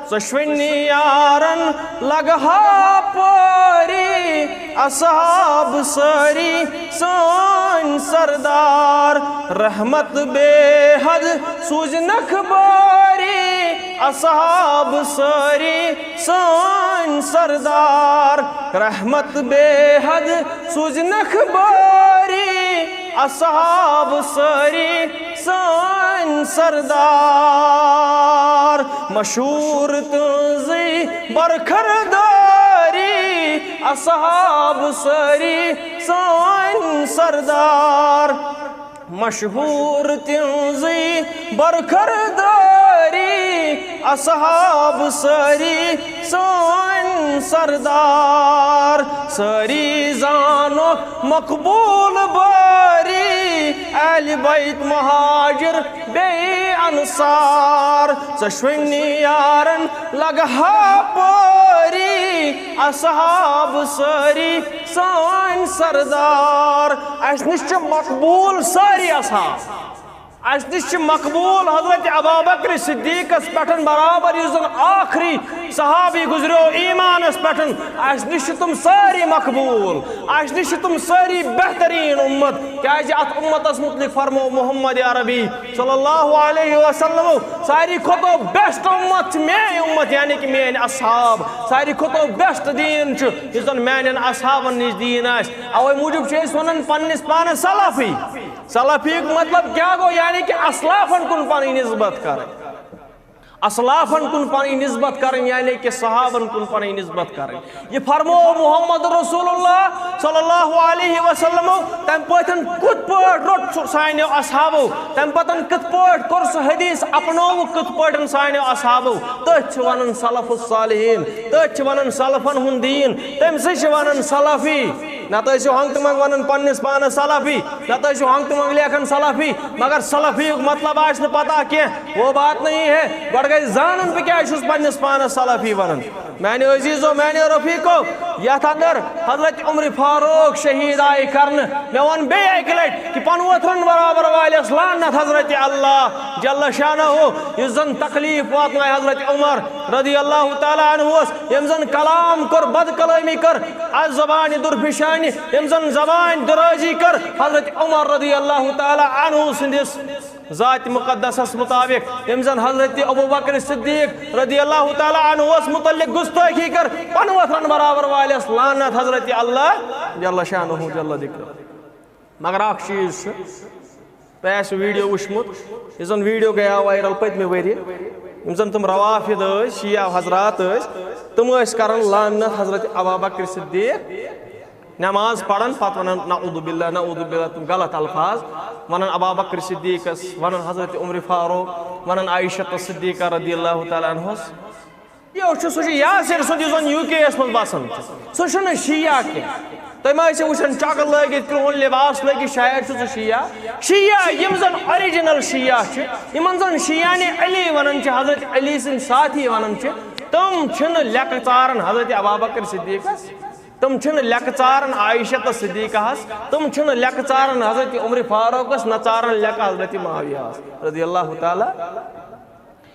ژۄشوٕنی یارن لگہا پٲری، اصحاب سٲری سٲنۍ سردار۔ رحمت بے حد سوٗزنکھ بٲری، اصحاب سٲری سٲنۍ سردار۔ رحمت بے حد سوٗزنکھ بٲری، اصحاب سٲری سٲنۍ سردار۔ مشہوٗر تٕہٕنٛزٕے برخردٲری۔" اصحاب سٲری سٲنۍ سردار، مشہوٗر تِہنٛزٕے برخردٲری۔ اصحاب سٲری سٲنۍ سردار، سٲری زانوکھ مقبوٗل بٲری۔ اہلِ بیت مہاجر بیٚیہِ انصار، ژۄشوٕنی یارن لگہٕ ہا پٲری۔ اصحاب سٲری سٲنۍ سردار، اسہِ نِش چھِ مقبوٗل سٲری اصحاب۔ اسہِ نِش چھِ مقبوٗل حضرت ابابکر صدیقس پٮ۪ٹھ برابر، یُس زن ٲخری صحابی گُزریو ایٖمانس پٮ۪ٹھ۔ اسہِ نِش چھِ تِم سٲری مقبوٗل، اسہِ نِش چھِ تِم سٲری بہتریٖن اُمت، کیازِ اتھ اُمتس مُتعلق فرمو محمد عربی صلی اللہ علیہ وسلم، ساروی کھۄتہٕ بیسٹ اُمت چھِ میٲنۍ اُمت، یعنی کہِ میٲنۍ اصحاب۔ ساروی کھۄتہٕ بیسٹ دیٖن چھُ یُس زن میانٮ۪ن اصحابن نِش دیٖن آسہِ۔ اوے موٗجوٗب چھِ أسۍ ونان پننِس پانس سلفی۔ سلفی یُک مطلب کیٛاہ گوٚو؟ یعنی کہِ اسلافن کُن پنٕنۍ نسبت کرٕنۍ۔ اسلافن کُن پنٕنۍ نسبت کرٕنۍ، یعنی کہِ صحابن کُن پنٕنۍ نسبت کرٕنۍ۔ یہِ فرموو محمد رسول اللہ صلی اللہ علیہ وسلمو، تمہِ پٲٹھۍ کِتھ پٲٹھۍ روٚٹ سُہ سانیو اصحابو، تمہِ پتہٕ کِتھ پٲٹھۍ کوٚر سُہ حدیث اپنووُکھ کِتھ پٲٹھۍ سانیو اصحابو۔ تٔتھۍ چھِ ونان سلف الصالحین، تٔتھۍ چھِ ونان سلفن ہُنٛد دیٖن، تٔمۍ سٕے چھِ ونان سلفی۔ نتہٕ ٲسِو ہنٛگتہٕ منٛگ ونان پننِس پانس سلفی، نتہٕ ٲسِو ہنٛگتہٕ منٛگ لیکھان سلفی، مگر سلفی یُک مطلب آسہِ نہٕ پتہ کینٛہہ، وہ بات نہیں ہے۔ گۄڈٕ گژھِ زانُن بہٕ کیٛازِ چھُس پننِس پانس سلفی ونان۔ میانہِ عزیزو، میانہِ رفیقو، یتھ اندر حضرت عمر فاروق شہید آیہِ کرنہٕ، مےٚ ووٚن بیٚیہِ اکہِ لٹہِ کہِ پنہٕ وتھرن برابر والٮ۪س لعنت حضرت اللہ جل شانہ، یُس زن تکلیف واتنایہِ حضرت عمر رضی اللہ تعالیٰ عنہس، ییٚمۍ زن کلام کوٚر، بد کلٲمی کٔر، از زبانہِ درفشانی، ییٚمۍ زن زبانہِ درٲزی کٔر حضرت عمر رضی اللہ تعالیٰ عنہ سٕنٛدِس ذات مقدسس مطابق، ییٚمۍ زن حضرت ابو بکر صدیق رضی اللہ تعالیٰ عنہس متعلق گستٲخی کٔر، پنہٕ وتھرن برابر والٮ۪س لعنت حضرت اللہ جل شانہ جل ذکرہ۔ مگر اکھ چیٖز چھُ، تۄہہِ آسہِ ویٖڈیو وٕچھمُت، یُس زن ویٖڈیو گٔیاو وایرل پٔتمہِ ؤرۍ، یِم زن تِم روافد ٲسۍ، شیعہ حضرات ٲسۍ، تِم ٲسۍ کران لعنت حضرت ابابکر صدیق، نماز پران پتہٕ ونان نعوذ باللہ، نعوذ باللہ، تِم غلط الفاظ ونان ابابکر صدیقس، ونان حضرت عمر فاروق، ونان عائشہ صدیقہ رضی اللہ تعالیٰ عنہس۔ یہِ چھُ، سُہ چھُ یاسر سُنٛد، یُس زن یوٗ کے یس منٛز بسان چھُ۔ سُہ چھُنہٕ شیعہ کینٛہہ۔ تُہۍ ما ٲسِو وٕچھان چکر لٲگِتھ، کرٛہُن لباس لٲگِتھ، شاید چھُ سُہ شیعہ۔ شیعہ، یِم زن اوریجنل شیعہ چھِ، یِمن زن شیعہ نے علی ونان چھِ، حضرت علی سٕنٛدۍ ساتھی ونان چھِ، تِم چھِنہٕ لیٚکہٕ ژاران حضرت ابابکر صدیقس، تِم چھِنہٕ لیٚکہٕ ژاران عائشہ تہٕ صدیقہس، تِم چھِنہٕ لیٚکہٕ ژاران حضرت عمر فاروقس، نہ ژاران لیٚکہٕ حضرت معاویہس رضی اللہ تعالیٰ۔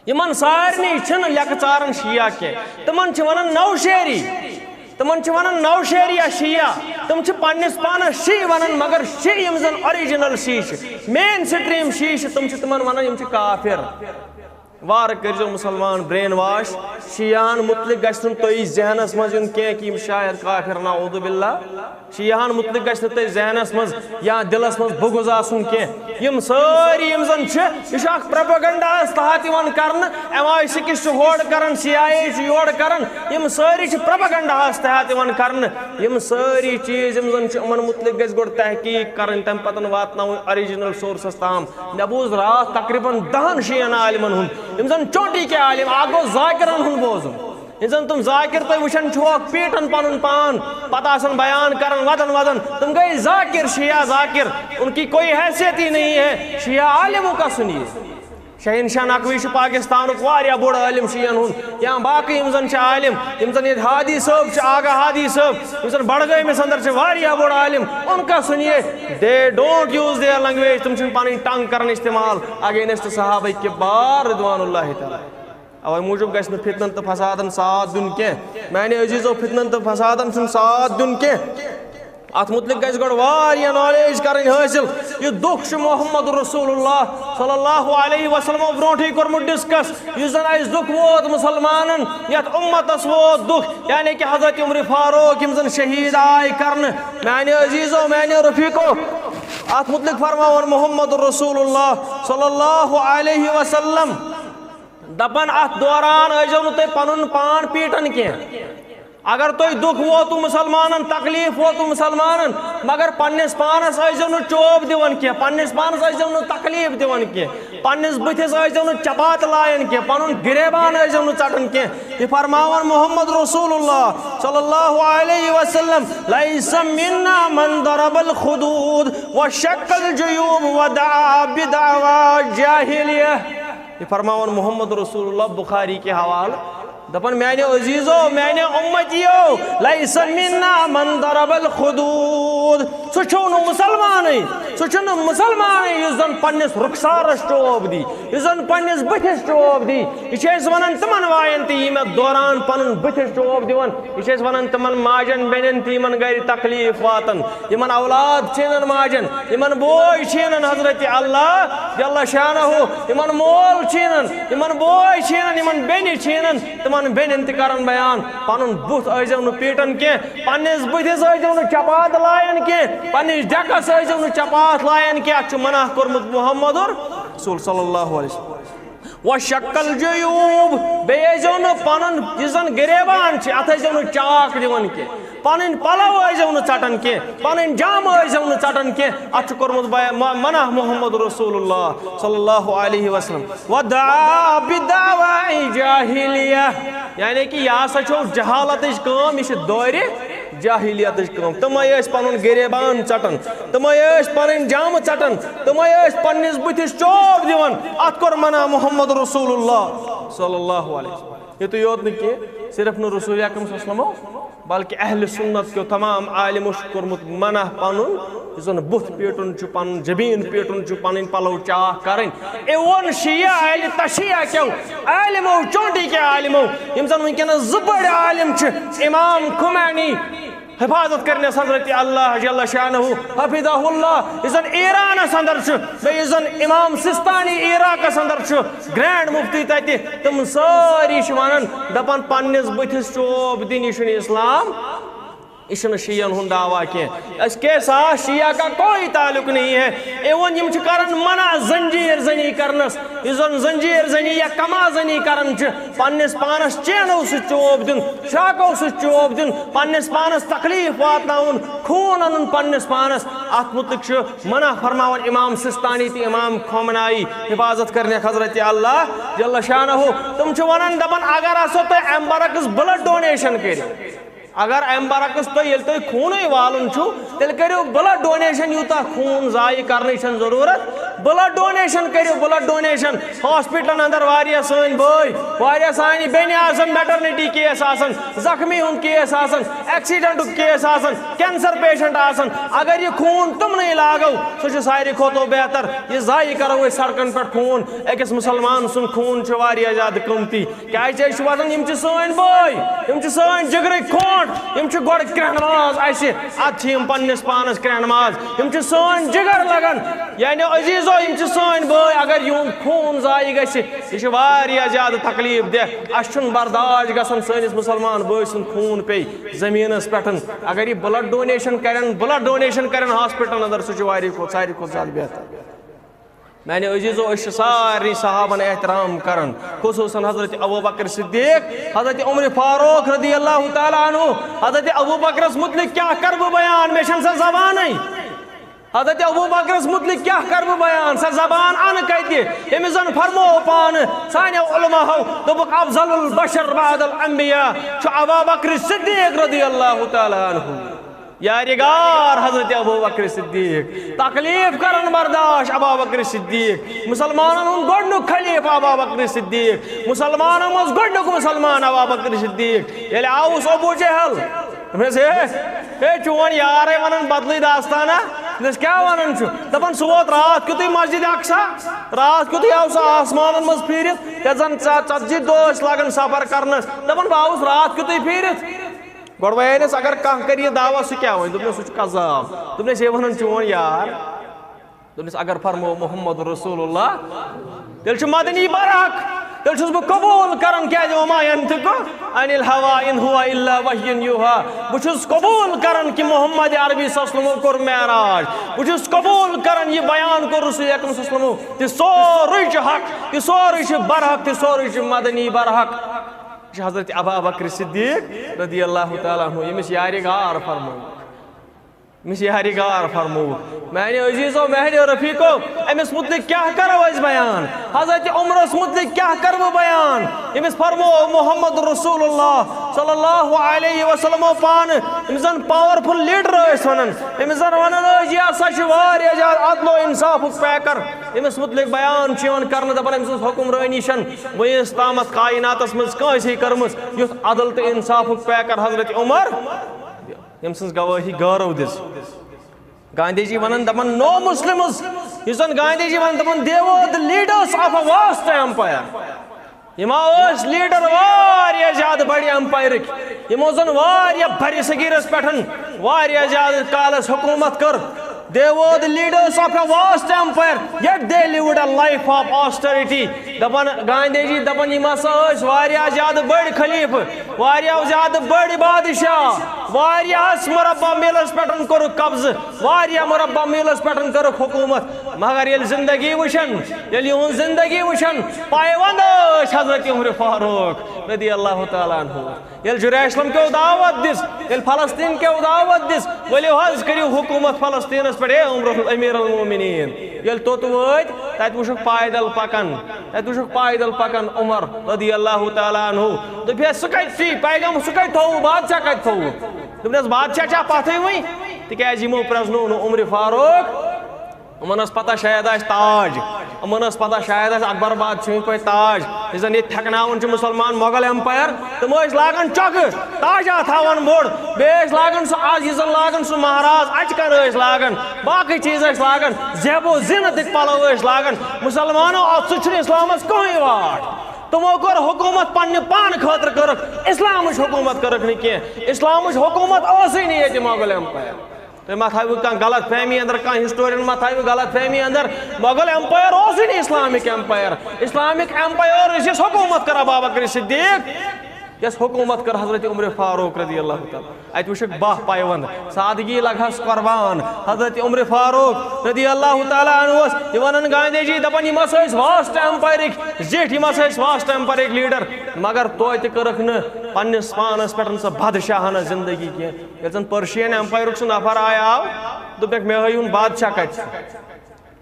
یِمن سارنٕے چھِنہٕ لیٚکہٕ ژاران شیعہ کینٛہہ۔ تِمن چھِ ونان نوشیری۔ تِمن چھِ ونان نوشیری یا شیعہ۔ تِم چھِ پننِس پانس شی ونان، مگر شی یِم زن اوریجنل شی چھِ، مین سٹریم شی چھِ، تِم چھِ تِمن ونان یِم چھِ کافر۔ وارٕ کٔرۍزیو مُسلمان برین واش۔ شیعہن مُتعلق گژھِ نہٕ تۄہہِ ذہنس منٛز یُن کینٛہہ کہِ یِم شاید کافر، نعوذ باللہ۔ شیعہن مُتعلق گژھِ نہٕ تۄہہِ ذہنس منٛز یا دِلس منٛز بغض آسُن کینٛہہ۔ یِم سٲری یِم زن چھِ، یہِ چھُ اکھ پروپیگنڈاہس تحت یِوان کرنہٕ، ایم آئی سِکِس چھُ ہورٕ کران، سی آئی اے چھُ یورٕ کران، یِم سٲری چھِ پروپیگنڈاہس تحت یِوان کرنہٕ۔ یِم سٲری چیٖز یِم زن چھِ، یِمن مُتعلق گژھِ گۄڈٕ تحقیق کرٕنۍ، تمہِ پتہٕ واتناوٕنۍ اوریجنل سورسس تام۔ مےٚ بوٗز راتھ تقریباً دہن شیعن عالمن ہُنٛد، یِم زن چونٹی کے عالم، اکھ گوٚو ذاکرن ہُنٛد بوزُن۔ ییٚلہِ زن تِم ذاکر تُہۍ وٕچھان چھِوکھ پیٖٹان پنُن پان، پتہٕ آسان بیان کران ودن ودن، تِم گٔے ذاکر، شیعہ ذاکر، ان کی کوئی حیثیت ہی نہیں ہے، شیعہ عالموں کا سنیے۔ شہنشاہ نقوی چھُ پاکستانُک واریاہ بوٚڑ عٲلِم شیعن ہُنٛد، یا باقٕے یِم زن چھِ عٲلِم، یِم زن ییٚتہِ ہادی صٲب چھِ، آغا ہادی صٲب، یِم زن بڈگٲمِس اندر چھِ واریاہ بوٚڑ عٲلِم، ان کا سنیے۔ They don't use their language، تِم چھِنہٕ پنٕنۍ ٹنگ کران استعمال against صحابہ کبار رضوان اللہ تعالیٰ۔ اوے موٗجوٗب گژھِ نہٕ فتنن تہٕ فسادن ساتھ دیُن کینٛہہ۔ میانہِ عزیزو، فتنن تہٕ فسادن چھُنہٕ ساتھ دیُن کینٛہہ۔ اتھ مُتعلق گژھِ گۄڈٕ واریاہ نالیج کرٕنۍ حٲصِل۔ یہِ دُکھ چھُ محمد رسول اللہ صلی اللہ علیہ وسلمو برونٹھٕے کوٚرمُت ڈسکس۔ یُس زن اسہِ دُکھ ووت مُسلمانن، یتھ اُمتس ووت دُکھ، یعنی کہِ حضرت عمر فاروق یِم زن شہید آے کرنہٕ۔ میانہِ عزیزو، میانہِ رفیقو، اتھ مُتعلق فرماوان محمد رسول اللہ صلی اللہ علیہ وسلم، دپان، اتھ دوران ٲسۍزیو نہٕ تُہۍ پنُن پان پیٹان کینٛہہ، اگر تۄہہِ دُکھ ووتو مسلمانن، تکلیف ووتو مسلمانن، مگر پننِس پانس ٲسۍزیو نہٕ چوب دِوان کینٛہہ، پننِس پانس ٲسۍزیو نہٕ تکلیف دِوان کینٛہہ، پننِس بٕتھِس ٲسۍزیو نہٕ چپاتہٕ لایان کینٛہہ، پنُن گریبان ٲسۍزیو نہٕ ژٹان کینٛہہ۔ یہِ فرماوان محمد رسول اللہ صلی اللہ علیہ وسلم، "لیس منا من ضرب الخدود وشق الجیوب ودعا بدعوی جاہلیہ۔" یہِ فرماوان محمد رسول اللہ بخاری کہِ حوالہٕ، دپان، "میانیو عزیزو، میانیو امتیو، لیس منا من ضرب الخدود۔" سُہ چھُو نہٕ مسلمانٕے، سُہ چھُنہٕ مسلمانٕے یُس زن پننِس رخسارس چوب دی، یُس زن پننِس بٕتھِس چوب دی۔ یہِ چھِ أسۍ ونان تِمن واین تہِ، یِم اتھ دوران پنُن بٕتھِس چوب دِوان۔ یہِ چھِ أسۍ ونان تِمن ماجن، بیٚنٮ۪ن تہِ، یِمن گرِ تکلیف واتان، یِمن اولاد چھینن ماجن، یِمن بوے چھینن حضرت اللہ جل شانہ، یِمن مول چھینن، یِمن بوے چھینن، یِمن بیٚنہِ چھینن، تِمن بیٚنٮ۪ن تہِ کرن بیان، پنُن بُتھ ٲسۍزیو نہٕ پیٹان کینٛہہ، پننِس بٕتھِس ٲسۍزیو نہٕ چپاتہٕ لایان کینٛہہ، پننِس ڈیکس ٲسۍزیو نہٕ چپاتھ لایان کینٛہہ۔ اتھ چھُ منع کوٚرمُت محمد رسول صلی اللہ علیہ وسلم۔ وشق الجیوب، بیٚیہِ ٲسۍزیو نہٕ پنُن یُس زن گریبان چھِ، اتھ ٲسۍزیو نہٕ چاکھ دِوان کینٛہہ، پنٕنۍ پلو ٲسۍزیو نہٕ ژٹان کینٛہہ، پنٕنۍ جامہٕ ٲسۍزیو نہٕ ژٹان کینٛہہ۔ اتھ چھُ کوٚرمُت بیا-، م-، منع محمد رسول اللہ صلی اللہ علیہ وسلم۔ ودعا بدعوی جاہلیہ، یعنی کہ یہِ ہسا چھو جہالتٕچ کٲم، یہِ چھِ دورِ جاہلیتٕچ کٲم۔ تِمے ٲسۍ پنُن گریبان ژٹان، تِمے ٲسۍ پنٕنۍ جامہٕ ژٹان، تِمے ٲسۍ پننِس بٕتھِس چوب دِوان۔ اتھ کوٚر منع محمد رسول اللہ صلی اللہ علیہ وسلم۔ یُتُے یوت نہٕ کینٛہہ، صرف نہٕ رسول اکرم صلی اللہ علیہ وسلمو، بلکہ اہل سنت کیو تمام عالمو چھُ کوٚرمُت منع پنُن یُس زن بُتھ پیٹُن چھُ، پنُن جبین پیٹُن چھُ، پنٕنۍ پلو چاک کرٕنۍ۔ Even شیعہ اہل تشیعہ کیو عالمو، چونٹی کے عالمو، یِم زن وٕنکیٚنس زٕ بٔڑۍ عالم چھِ، امام خمینی، حفاظت کرنس حضرت اللہ جل شانہ حفظہ اللہ، یُس زن ایرانس اندر چھُ، بیٚیہِ یُس زن امام سستانی عراقس اندر چھُ، گرینڈ مفتی تتہِ، تِم سٲری چھِ ونان، دپان، پننِس بٕتھِس چوب دِنۍ، یہِ چھُنہٕ اسلام، یہِ چھُنہٕ شیعن ہُنٛد دعویٰ کینٛہہ۔ اس کے ساتھ شیعہ کا کوئی تعلق نہیں ہے۔ Even یِم چھِ کران منع زنجیر زنی کرنس، یُس زن زنجیر زنی یا کما زنی کران چھِ، پننِس پانس چینو سۭتۍ چوب دیُن، شاکو سۭتۍ چوب دیُن، پننِس پانس تکلیف واتناوُن، خوٗن انُن پننِس پانس، اتھ متعلق چھُ منع فرماوان امام سستانی تہٕ امام خامنائی، حفاظت کرنہِ حضرت اللہ جل شانہ۔ تِم چھِ ونان، دپان، اگر ہسا تُہۍ امہِ برعکس blood donation کٔرِو، اگر امہِ برعکس تُہۍ، ییٚلہِ تُہۍ خوٗنٕے والُن چھُو، تیٚلہِ کٔرِو blood donation۔ یوٗتاہ خوٗن ضایع کرنٕچ چھَنہٕ ضروٗرت، blood donation کٔرِو، blood donation۔ ہاسپٹلن اندر واریاہ سٲنۍ بٲے، واریاہ سانہِ بیٚنہِ آسان، maternity case آسان، زخمی ہُنٛد case آسان، accidentُک case آسان، cancer patient آسان۔ اگر یہِ خوٗن تِمنٕے لاگو، سُہ چھُ ساروی کھۄتہٕ بہتر۔ یہِ ضایع کرو أسۍ سڑکن پٮ۪ٹھ خوٗن، أکِس مسلمان سُنٛد خوٗن چھُ واریاہ زیادٕ قۭمتی۔ کیازِ أسۍ چھِ وَنان، یِم چھِ سٲنۍ بٲے، یِم چھِ سٲنۍ جگرٕکۍ کھونٛڈ، یِم چھِ گۄڈٕ کرٛٮ۪ہن ماز اَسہِ، اَدٕ چھِ یِم پننِس پانَس کرٛٮ۪ہن ماز۔ یِم چھِ سٲنۍ جگر لگان، یعنی عزیزو، یِم چھِ سٲنۍ بٲے۔ اگر یِہُنٛد خوٗن ضایع گژھِ، یہِ چھِ واریاہ زیادٕ تکلیف دہ۔ اَسہِ چھُنہٕ برداش گژھان سٲنِس مُسلمان بٲے سُنٛد خوٗن پیٚیہِ زٔمیٖنَس پٮ۪ٹھ۔ اگر یہِ blood donation کرن، blood donation کرن ہاسپٹلن اندر، سُہ چھُ واریاہ کھۄتہٕ، ساروی کھۄتہٕ زیادٕ بہتر۔ میانہِ عزیزو، أسۍ چھِ سارنٕے صحابن احترام کران، خصوصاً حضرت ابو بکر صدیق، حضرت عمر فاروق رضی اللہ تعالیٰ عنہ۔ حضرت ابو بکرس متعلق کیٛاہ کرٕ بہٕ بیان، مےٚ چھَنہٕ سۄ زبانٕے۔ حضرت ابو بکرس متعلق کیٛاہ کرٕ بہٕ بیان، سۄ زبان انہٕ کتہِ؟ ییٚمِس زن فرموو پانہٕ سانیو علماہو، دوٚپُکھ، "افضل البشر بعد الانبیاء چھُ ابا بکر صدیق رضی اللہ تعالیٰ عنہ۔" یارِ غار حضرت ابو بکر صدیق، تکلیف کرن برداش ابا بکر صدیق، مسلمانن ہُنٛد گۄڈنیُک خلیفہ ابا بکر صدیق، مسلمانن منٛز گۄڈنیُک مسلمان ابا بکر صدیق۔ ییٚلہِ آوُس ابو جہل، دوٚپنس، "ہے، ہے، چون یارے ونان بدلٕے داستانہ۔" دوٚپنس، "کیٛاہ ونان چھُ؟" دپان، "سُہ ووت راتھ کیُتھُے مسجد اقصی، راتھ کیُتھُے آو سُہ آسمانن منٛز پھیٖرِتھ، یتھ زن ژ-، ژتجی دۄہ ٲسۍ لگان سفر کرنس۔ دپان، بہٕ آوُس راتھ کیُتھُے پھیٖرِتھ۔" گۄڈٕ وَنیس، اگر کانٛہہ کَرِ یہِ دعویٰ، سُہ کیٛاہ وَنہِ؟ دوٚپنَس، سُہ چھُ کذاب۔ دوٚپنَس، ہے وَنان چون یار۔ دوٚپنَس، اگر فرمو محمد رسول اللہ، تیٚلہِ چھُ مدنی برحق، تیٚلہِ چھُس بہٕ قبوٗل کران، کیٛازِ وما ينطق عن الهوى إن هو إلا وحي يوحى۔ بہٕ چھُس قبوٗل کران کہِ محمد عربی صلی اللہ علیہ وسلمو کوٚر معراج۔ بہٕ چھُس قبوٗل کران، یہِ بیان کوٚر رسول اکرم صلی اللہ علیہ وسلمو۔ تہِ سورُے چھُ حق، تہِ سورُے چھُ برحق، تہِ سورُے چھُ مدنی برحق۔ چھُ حضرت ابا بکر صدیق رضی اللہ تعالیٰ عنہ، ییٚمِس یارِ غار فرموو۔ أمِس یارِ غار فرموو۔ میانیو عزیزو، میانیو رفیقو، أمِس مُتعلِق کیٛاہ کرو أسۍ بیان؟ حضرت عمرس مُتعلِق کیٛاہ کرٕ بہٕ بیان؟ أمِس فرموو محمد رسول اللہ صلی اللہ علیہ وسلمو پانہٕ، أمِس زن پاورفل لیڈر ٲسۍ ونان، أمِس زن ونان ٲسۍ، یہِ ہسا چھُ واریاہ زیادٕ عدل و انصافُک پیکر۔ أمِس مُتعلِق بیان چھُ یِوان کرنہٕ، دپان، أمۍ سٕنٛز حُکمرٲنی چھَنہٕ وُنیُس تامَتھ کایناتَس منٛز کٲنٛسے کٔرمٕژ، یُتھ عدل تہٕ انصافُک پیکر حضرت عمر، ییٚمۍ سٕنٛز گوٲہی غٲرو دِژ۔ گاندھی جی ونان، دپان، نو مسلمز، یُس زن گاندھی جی ونان، دپان، they were the leaders of a vast empire۔ یِم ٲسۍ لیڈر واریاہ زیادٕ بڑِ ایمپایرٕکۍ، یِمو زن واریاہ برِ صغیرس پٮ۪ٹھ واریاہ زیادٕ کالس حکوٗمت کٔر۔ They were the leaders of a vast empire, yet they lived a life of austerity۔ دپان گاندھی جی، دپان، یِم ہسا ٲسۍ واریاہ زیادٕ بٔڑۍ خلیفہٕ، واریاہ زیادٕ بٔڑۍ بادشاہ، واریاہس مربع میلس پٮ۪ٹھ کوٚرُکھ قبضہٕ، واریاہ مربع میلس پٮ۪ٹھ کٔرٕکھ حکوٗمت، مگر ییٚلہِ زندگی وٕچھن، ییٚلہِ یِہُنٛد زندگی وٕچھن، پایوند ٲسۍ حضرت عمر فاروق رضی اللہ تعالیٰ عنہ۔ ییٚلہِ جرائے اسلم کیو دعوت دِژ، ییٚلہِ فلسطین کیو دعوت دِژ، ؤلِو حظ کٔرِو حکوٗمت فلسطینس پٮ۪ٹھ، اے عمر امیر المومنین۔ ییٚلہِ توٚت وٲتۍ، تتہِ وٕچھُکھ پایدل پکان، تتہِ وٕچھُکھ پایدل پکان عمر رضی اللہ تعالیٰ عنہ۔ دوٚپہس، سُہ کتہِ چھُے پیغام، سُہ کتہِ تھوٚوُ، بادشاہ کتہِ تھوٚوُ؟ دوٚپنس، بادشاہ چھا پتھٕے وٕنۍ؟ تِکیازِ یِمو پرزنوو نہٕ عمر فاروق۔ یِمن ٲس پتہ شاید آسہِ تاج، یِمن ٲس پتہ شاید آسہِ اکبر بادشاہٕنۍ پٲٹھۍ تاج، یُس زن ییٚتہِ تھٮ۪کناوان چھُ مُسلمان مۄغل ایمپایر۔ تِم ٲسۍ لاگان چۄکہٕ، تاجا تھاوان بوٚڑ، بیٚیہِ ٲسۍ لاگان سُہ آز یُس زن لاگان سُہ مہراز اچکر ٲسۍ لاگان، باقٕے چیٖز ٲسۍ لاگان، زیب و زینتٕکۍ پلو ٲسۍ لاگان۔ مُسلمانو، اتھ سۭتۍ چھُنہٕ اسلامس کٕہٕنۍ واٹھ۔ تِمو کٔر حکوٗمت پننہِ پانہٕ خٲطرٕ کٔرٕکھ، اسلامٕچ حکوٗمت کٔرٕکھ نہٕ کینٛہہ۔ اسلامٕچ حکوٗمت ٲسٕے نہٕ ییٚتہِ مۄغل ایمپایر۔ تُہۍ ما تھٲیِو کانٛہہ غلط فہمی اندر، کانٛہہ ہسٹورین ما تھٲیِو غلط فہمی اندر۔ مۄغل ایمپایر اوسُے نہٕ اسلامک ایمپایر۔ اسلامک ایمپایر یُس حکوٗمت کٔر ابابکر صدیق، یۄس حکوٗمت کٔر حضرت عمر فاروق رضی اللہ تعالیٰ۔ اتہِ وٕچھکھ باہ پیوند، سادگی لگہس قربان۔ حضرت عمر فاروق رضی اللہ تعالیٰ عنہ اوس، یہِ ونان گاندھی جی، دپان، یِم ہسا ٲسۍ واسٹ ایمپایرٕکۍ زِٹھۍ، یِم ہسا ٲسۍ واسٹ ایمپایرٕکۍ لیڈر، مگر توتہِ کٔرٕکھ نہٕ پننِس پانس پٮ۪ٹھ سۄ بادشاہانہ زندگی کینٛہہ۔ ییٚلہِ زن پرشین ایمپایرُک سُہ نفر آیہِ آو، دوٚپنکھ، مےٚ ہٲیِو بادشاہ کتہِ چھُ؟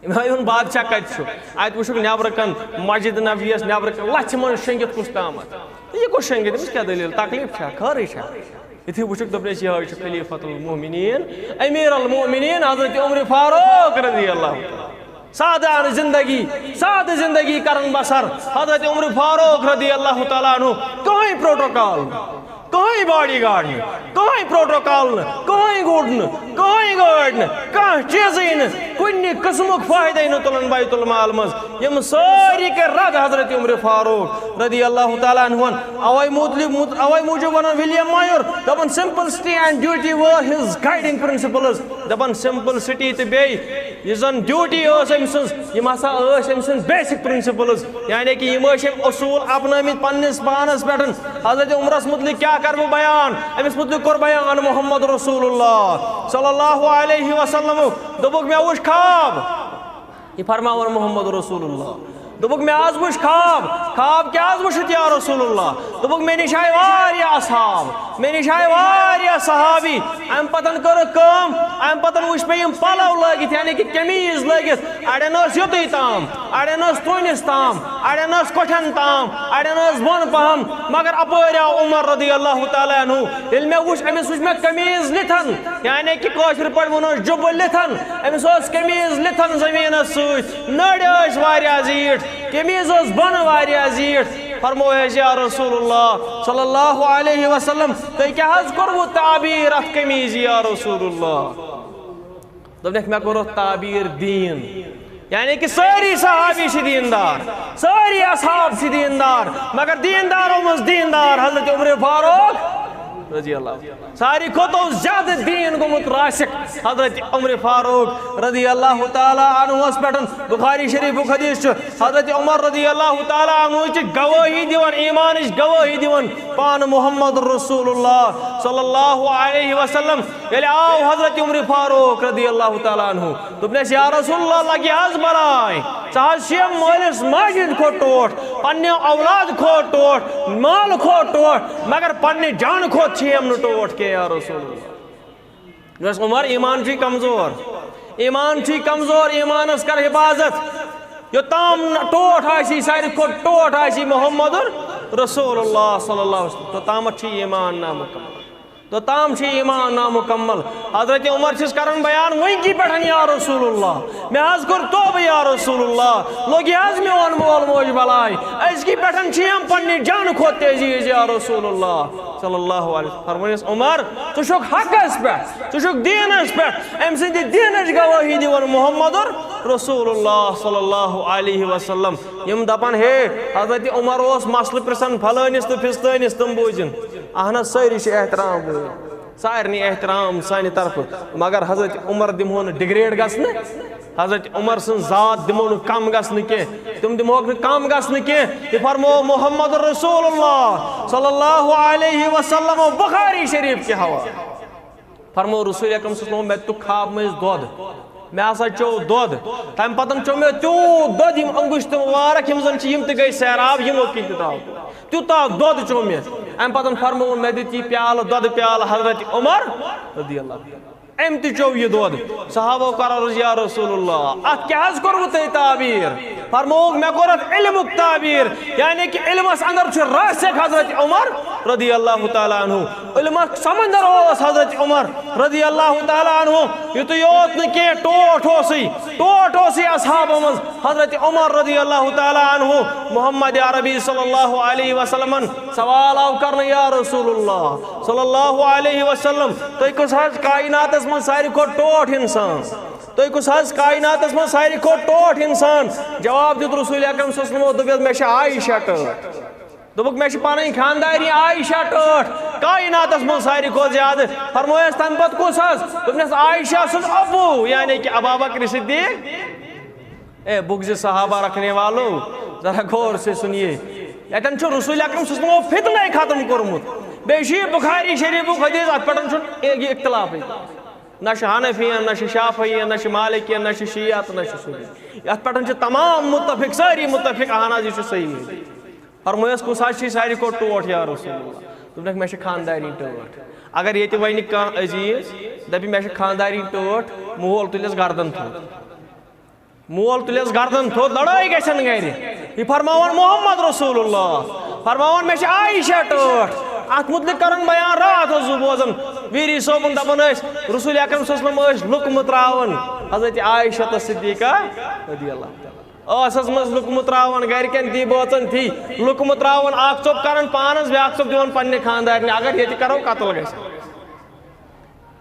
مےٚ ہٲیِو بادشاہ کتہِ چھُ؟ اتہِ وٕچھُکھ نیبرٕ کن، مسجد نبویس نیبرٕ کن لچھِ منٛز شۄنگِتھ کُس تامتھ۔ تہٕ یہِ کُس شۄنگِتھ؟ أمِس کیٛاہ دٔلیٖل؟ تکلیٖف چھا؟ خٲرٕے چھا؟ یِتھُے وٕچھُکھ، دوٚپنس، یہِ حظ چھُ خلیفۃ المومنین، امیر المومنین حضرت عمر فاروق رضی اللہ تعالیٰ۔ سادانہٕ زندگی، سادٕ زندگی کران بسر۔ حضرت عمر فاروق رضی اللہ تعالیٰ عنہ، کٕہٕنۍ پروٹوکال نہٕ، کٕہٕنۍ باڈی گارڈ نہٕ، کٕہٕنۍ پروٹوکال نہٕ، کٕہٕنۍ گُر نہٕ، کٕہٕنۍ گٲڑۍ نہٕ، کانٛہہ چیٖزٕے نہٕ، کُنہِ قٕسمُک فٲیدَے نہٕ تُلان بیت المال منٛز۔ یِم سٲری کٔرۍ رد حضرت عمر فاروق رضی اللہ تعالیٰ عنہ۔ اوے موٗجوٗب، اوے موٗجوٗب ونان ولیم مایور، دپان، simplicity and duty were his guiding principles۔ دپان، سمپلسٹی تہٕ بیٚیہِ یُس زن ڈیوٹی ٲس أمۍ سٕنٛز، یِم ہسا ٲسۍ أمۍ سٕنٛدۍ بیسک پرنسپلز، یعنی کہِ یِم ٲسۍ أمۍ اصوٗل اپنٲومٕتۍ پننِس پانس پٮ۪ٹھ۔ حضرت عمرس متعلق کیٛاہ کرٕ بہٕ بیان؟ أمِس متعلق کوٚر بیان محمد رسول اللہ صلی اللہ علیہ وسلم۔ دوٚپُکھ، مےٚ وُچھ خواب۔ یہِ فرماوان محمد رسول اللہ۔ دوٚپُکھ، مےٚ حظ وُچھ خواب۔ خواب کیٛاہ حظ وُچھُتھ یا رسول اللہ؟ دوٚپُکھ، مےٚ نِش آیہِ واریاہ اصحاب، مےٚ نِش آیہِ واریاہ صحابی۔ اَمہِ پتہٕ کٔرٕکھ کٲم، اَمہِ پتہٕ وُچھ مےٚ یِم پلو لٲگِتھ، یعنی کہِ قمیٖض لٲگِتھ۔ اَڑٮ۪ن ٲس یُتُے تام، اَڑٮ۪ن ٲس تُہنِس تام، اَڑٮ۪ن ٲس کۄٹھٮ۪ن تام، اَڑٮ۪ن ٲس بۄن پہم، مگر اپٲرۍ آو عمر رضی اللہ تعالیٰ عنہ۔ ییٚلہِ مےٚ وُچھ، أمِس وُچھ مےٚ قمیٖض لِتھن، یعنی کہِ کٲشِر پٲٹھۍ وَنو جُبہٕ لِتھن، أمِس اوس قمیٖض لِتھن زٔمیٖنَس سۭتۍ، نٔرۍ ٲسۍ واریاہ زیٖٹھ، قمیٖض ٲس بۄنہٕ واریاہ زیٖٹھ۔ فرموو اَسہِ، یا رسول اللہ صلی اللہ علیہ وسلم، تۄہہِ کیٛاہ حظ کوٚروٕ تعبیٖر اَتھ قمیٖض، یا رسول اللہ؟ دوٚپنکھ، مےٚ کوٚر اَتھ تعبیٖر دیٖن۔ یعنی کہِ سٲری صحابی چھِ دیٖندار، سٲری اصحاب چھِ دیٖندار، مگر دیٖندارو منٛز دیٖندار حضرت عمر فاروق رضی اللہ۔ ساروی کھۄتہٕ اوس زیادٕ دیٖن گوٚمُت راسِخ حضرت عمر فاروق رضی اللہ تعالیٰ عنہس پٮ۪ٹھ۔ بخاری شریفُک حدیث چھُ، حضرت عمر رضی اللہ تعالیٰ عنہ چھِ گوٲہی دِوان، ایٖمانٕچ گوٲہی دِوان۔ پانہٕ محمد رسول اللہ صلی اللہ علیہ وسلم ییٚلہِ آو حضرت عمر فاروق رضی اللہ تعالیٰ عنہ، دوٚپنَس، یا رسول اللہ، لگہِ حظ بلاے، ژٕ حظ چھِ مٲلِس ماجہِ ہِنٛدِ کھۄتہٕ ٹوٹھ، پننہِ اولاد کھۄتہٕ ٹوٹھ، مال کھۄتہٕ ٹوٹھ، مگر پننہِ جانہٕ کھۄتہٕ چھِ یِم نہٕ ٹوٹھ کینٛہہ، یا رسول اللہ۔ دوٚپنَس، عمر، ایمان چھُے کمزور، ایمان چھُے کمزور، ایمانس کر حفاظت۔ یوٚتام نہٕ ٹوٹھ آسی، ساروی کھۄتہٕ ٹوٹھ آسی محمد رسول اللہ صلی اللہ علیہ وسلم، توٚتامَتھ چھُ ایمان نامکمل۔ توٚتام چھُ ایمان نامکمل۔ حضرت عمر چھِس کران بیان، وٕنکی پٮ۪ٹھ یا رسول اللہ، مےٚ حظ کوٚر توبہٕ یا رسول اللہ، لوٚگ یہِ حظ میون مول موج بلاے۔ أزکی پٮ۪ٹھ چھِ یِم پننہِ جانہٕ کھۄتہٕ تہِ عزیز یا رسول اللہ صلی اللہ علیہ وسلم۔ فرمٲیِس، عمر، ژٕ چھُکھ حقس پٮ۪ٹھ، ژٕ چھُکھ دیٖنس پٮ۪ٹھ، أمۍ سٕنٛدِ دیٖنٕچ گوٲہی دِوان محمد رسول اللہ صلی اللہ علیہ وسلم۔ یِم دپان، ہے، حضرت عمر اوس مسلہٕ پرژھان پھلٲنِس تہٕ فستٲنِس، تِم بوٗزِن۔ اہن حظ، سٲری چھِ احترام وٲلۍ، سارنٕے احترام سانہِ طرفہٕ، مگر حضرت عمر دِمہو نہٕ ڈگریڈ گژھنہٕ، حضرت عمر سٕنٛز ذات دِمو نہٕ کم گژھنہٕ کینٛہہ، تِم دِمہوکھ نہٕ کم گژھنہٕ کینٛہہ۔ یہِ فرموو محمد رسول اللہ صلی اللہ علیہ وسلم بخاری شریف کہِ حوالہٕ۔ فرموو رسول اکرم صلی اللہ علیہ وسلم، مےٚ تُک خواب منٛز دۄد، مےٚ ہسا چیوٚو دۄد، تمہِ پتہٕ چیوٚو مےٚ تیوٗت دۄد، یِم انگُشتہٕ مبارک یِم زن چھِ، یِم تہِ گٔے سیراب، یِمو کِنۍ تہِ درٛاو دۄد۔ تیوٗتاہ دۄد چیوٚو مےٚ۔ امہِ پتہٕ فرمووُن، مےٚ دیُت یہِ پیالہٕ، دۄدٕ پیالہٕ حضرت عمر رضی اللہ عنہ۔ أمۍ تہِ چیوٚو یہِ دۄد۔ صحابو کرو عرض، یا رسول اللہ، اتھ کیٛاہ حظ کوٚروٕ تۄہہِ تعبیٖر؟ فرمووُکھ، مےٚ کوٚر اتھ علمُک تعبیٖر، یعنی کہِ علمس اندر چھُ راسخ حضرت عمر رضی اللہ تعالیٰ عنہ۔ علمُک سمندر اوس حضرت عمر رضی اللہ تعالیٰ عنہ۔ یُتُے یوت نہٕ کینٛہہ، ٹوٹھ اوسُے، ٹوٹھ اوسُے اصحابو منٛز حضرت عمر رضی اللہ تعالیٰ عنہ۔ محمد عربی صلی اللہ علیہ وسلمن سوال آو کرنہٕ، یا رسول اللہ صلی اللہ علیہ وسلم، تُہۍ کُس حظ کائناتس منٛز ساروی کھۄتہٕ ٹوٹھ انسان؟ تُہۍ کُس حظ کائناتس منٛز ساروی کھۄتہٕ ٹوٹھ انسان؟ جواب دیُت رسول اکرم صلی اللہ علیہ وسلمو، دوٚپُس، مےٚ چھِ عائشہ ٹٲٹھ۔ دوٚپُکھ، مےٚ چھِ پنٕنۍ خاندارنہِ عائشہ ٹٲٹھ، کائناتس منٛز ساروی کھۄتہٕ زیادٕ۔ فرمویس، تمہِ پتہٕ کُس حظ؟ دوٚپنس، عائشہ سُنٛد ابو، یعنی کہ ابا بکر صدیق۔ اے بغض صحابہ رکھنے والو، ذرا غور سے سنیے۔ یتن چھُ رسول اکرم صلی اللہ علیہ وسلمو فتنَے ختم کوٚرمُت۔ بیٚیہِ چھُ یہِ بخاری شریفُک حدیث، اتھ پٮ۪ٹھ چھُنہٕ یہِ اختلافٕے۔ نہ چھُ حنفیَن، نہ چھُ شافعیَن، نہ چھُ مالکیَن، نہ چھُ شیعہ تہٕ نہ چھُ سنی۔ یتھ پٮ۪ٹھ چھِ تمام متفق، سٲری متفق، اہن حظ، یہِ چھُ صحیح۔ فرمٲیس، کُس حظ چھُے ساروی کھۄتہٕ ٹوٹھ یا رسول اللہ؟ دوٚپنکھ، مےٚ چھِ خاندارِنۍ ٹٲٹھ۔ اگر ییٚتہِ وَنہِ کانٛہہ عزیز، دَپہِ، مےٚ چھِ خاندارِنۍ ٹٲٹھ، مول تُلٮ۪س گردن تھوٚد۔ مول تُلٮ۪س گردن تھوٚد، لڑٲے گژھن گرِ۔ یہِ فرماوان محمد رسول اللہ، فرماوان، مےٚ چھِ عائشہ ٹٲٹھ۔ اتھ متعلق کرن بیان، راتھ اوسُس بوزان، ویری صٲبُن دپان ٲسۍ، رسول اکرم صلی اللہ علیہ وسلم ٲسۍ لُکہٕ متراوان حضرت عائشہ تہٕ صدیقہ رضی اللہ تعالیٰ۔ ٲسس منٛز لُکہٕ متراوان، گرِکٮ۪ن تھی بٲژن تھی، لُکہٕ متراوان، اکھ ژوٚپ کران پانس، بیاکھ ژوٚپ دِوان پننہِ خاندارنہِ، اگر ییٚتہِ کرو قتل گژھِ۔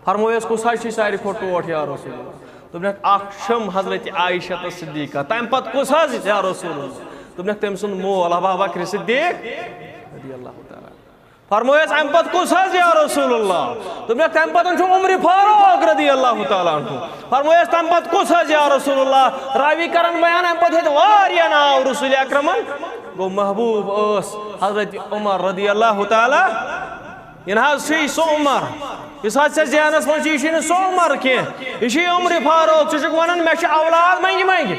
فرمٲیس، کُس حظ چھُے ساروی کھۄتہٕ ٹوٹھ یا رسول اللہ؟ دوٚپنکھ، اکھ چھم حضرت عائشہ تہٕ صدیقہ، تمہِ پتہٕ کُس حظ یا رسول اللہ؟ دوٚپنکھ، تٔمۍ سُنٛد مول ابا بکر صدیق رضی اللہ تعالیٰ۔ فرمٲیس، امہِ پتہٕ کُس حظ یا رسول اللہ؟ دوٚپنکھ، تمہِ پتہٕ چھُ عمر فاروق رضی اللہ تعالیٰ عنہ۔ فرمٲیس، تمہِ پتہٕ کُس حظ یا رسول اللہ؟ راوی کرن بیان، امہِ پتہٕ ہیٚتۍ واریاہ ناو رسول اکرمن۔ گوٚو، محبوب ٲس حضرت عمر رضی اللہ تعالیٰ۔ یہِ نہ حظ چھُے سُہ عمر، یُس حظ ژےٚ ذہنس منٛز چھُ، یہِ چھُے نہٕ سُہ عمر کینٛہہ، یہِ چھُے عمر فاروق۔ ژٕ چھُکھ ونان، مےٚ چھِ اولاد منٛگہِ منٛگہِ۔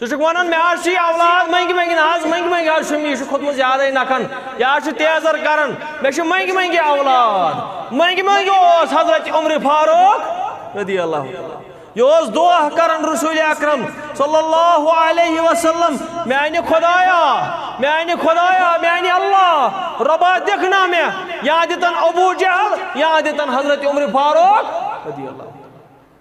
ژٕ چھُکھ ونان، مےٚ حظ چھِ یہِ اولاد منٛگہِ منٛگہِ، نہ حظ، منٛگہِ منٛگہِ حظ چھُم، یہِ چھُ کھوٚتمُت زیادَے نکھن، یہِ حظ چھُ تیزر کران، مےٚ چھُ منٛگہِ منٛگہِ اولاد۔ منٛگہِ منٛگہِ اوس حضرت عمر فاروق رضی اللہ تعالیٰ۔ یہِ اوس دعا کران رسول اکرم صلی اللہ علیہ وسلم، میانہِ خدایا، میانہِ خدایا، میانہِ اللہ، رۄبا دِکھ نا مےٚ یا دِتن ابو جہل یا دِتن حضرت عمر فاروق رضی اللہ۔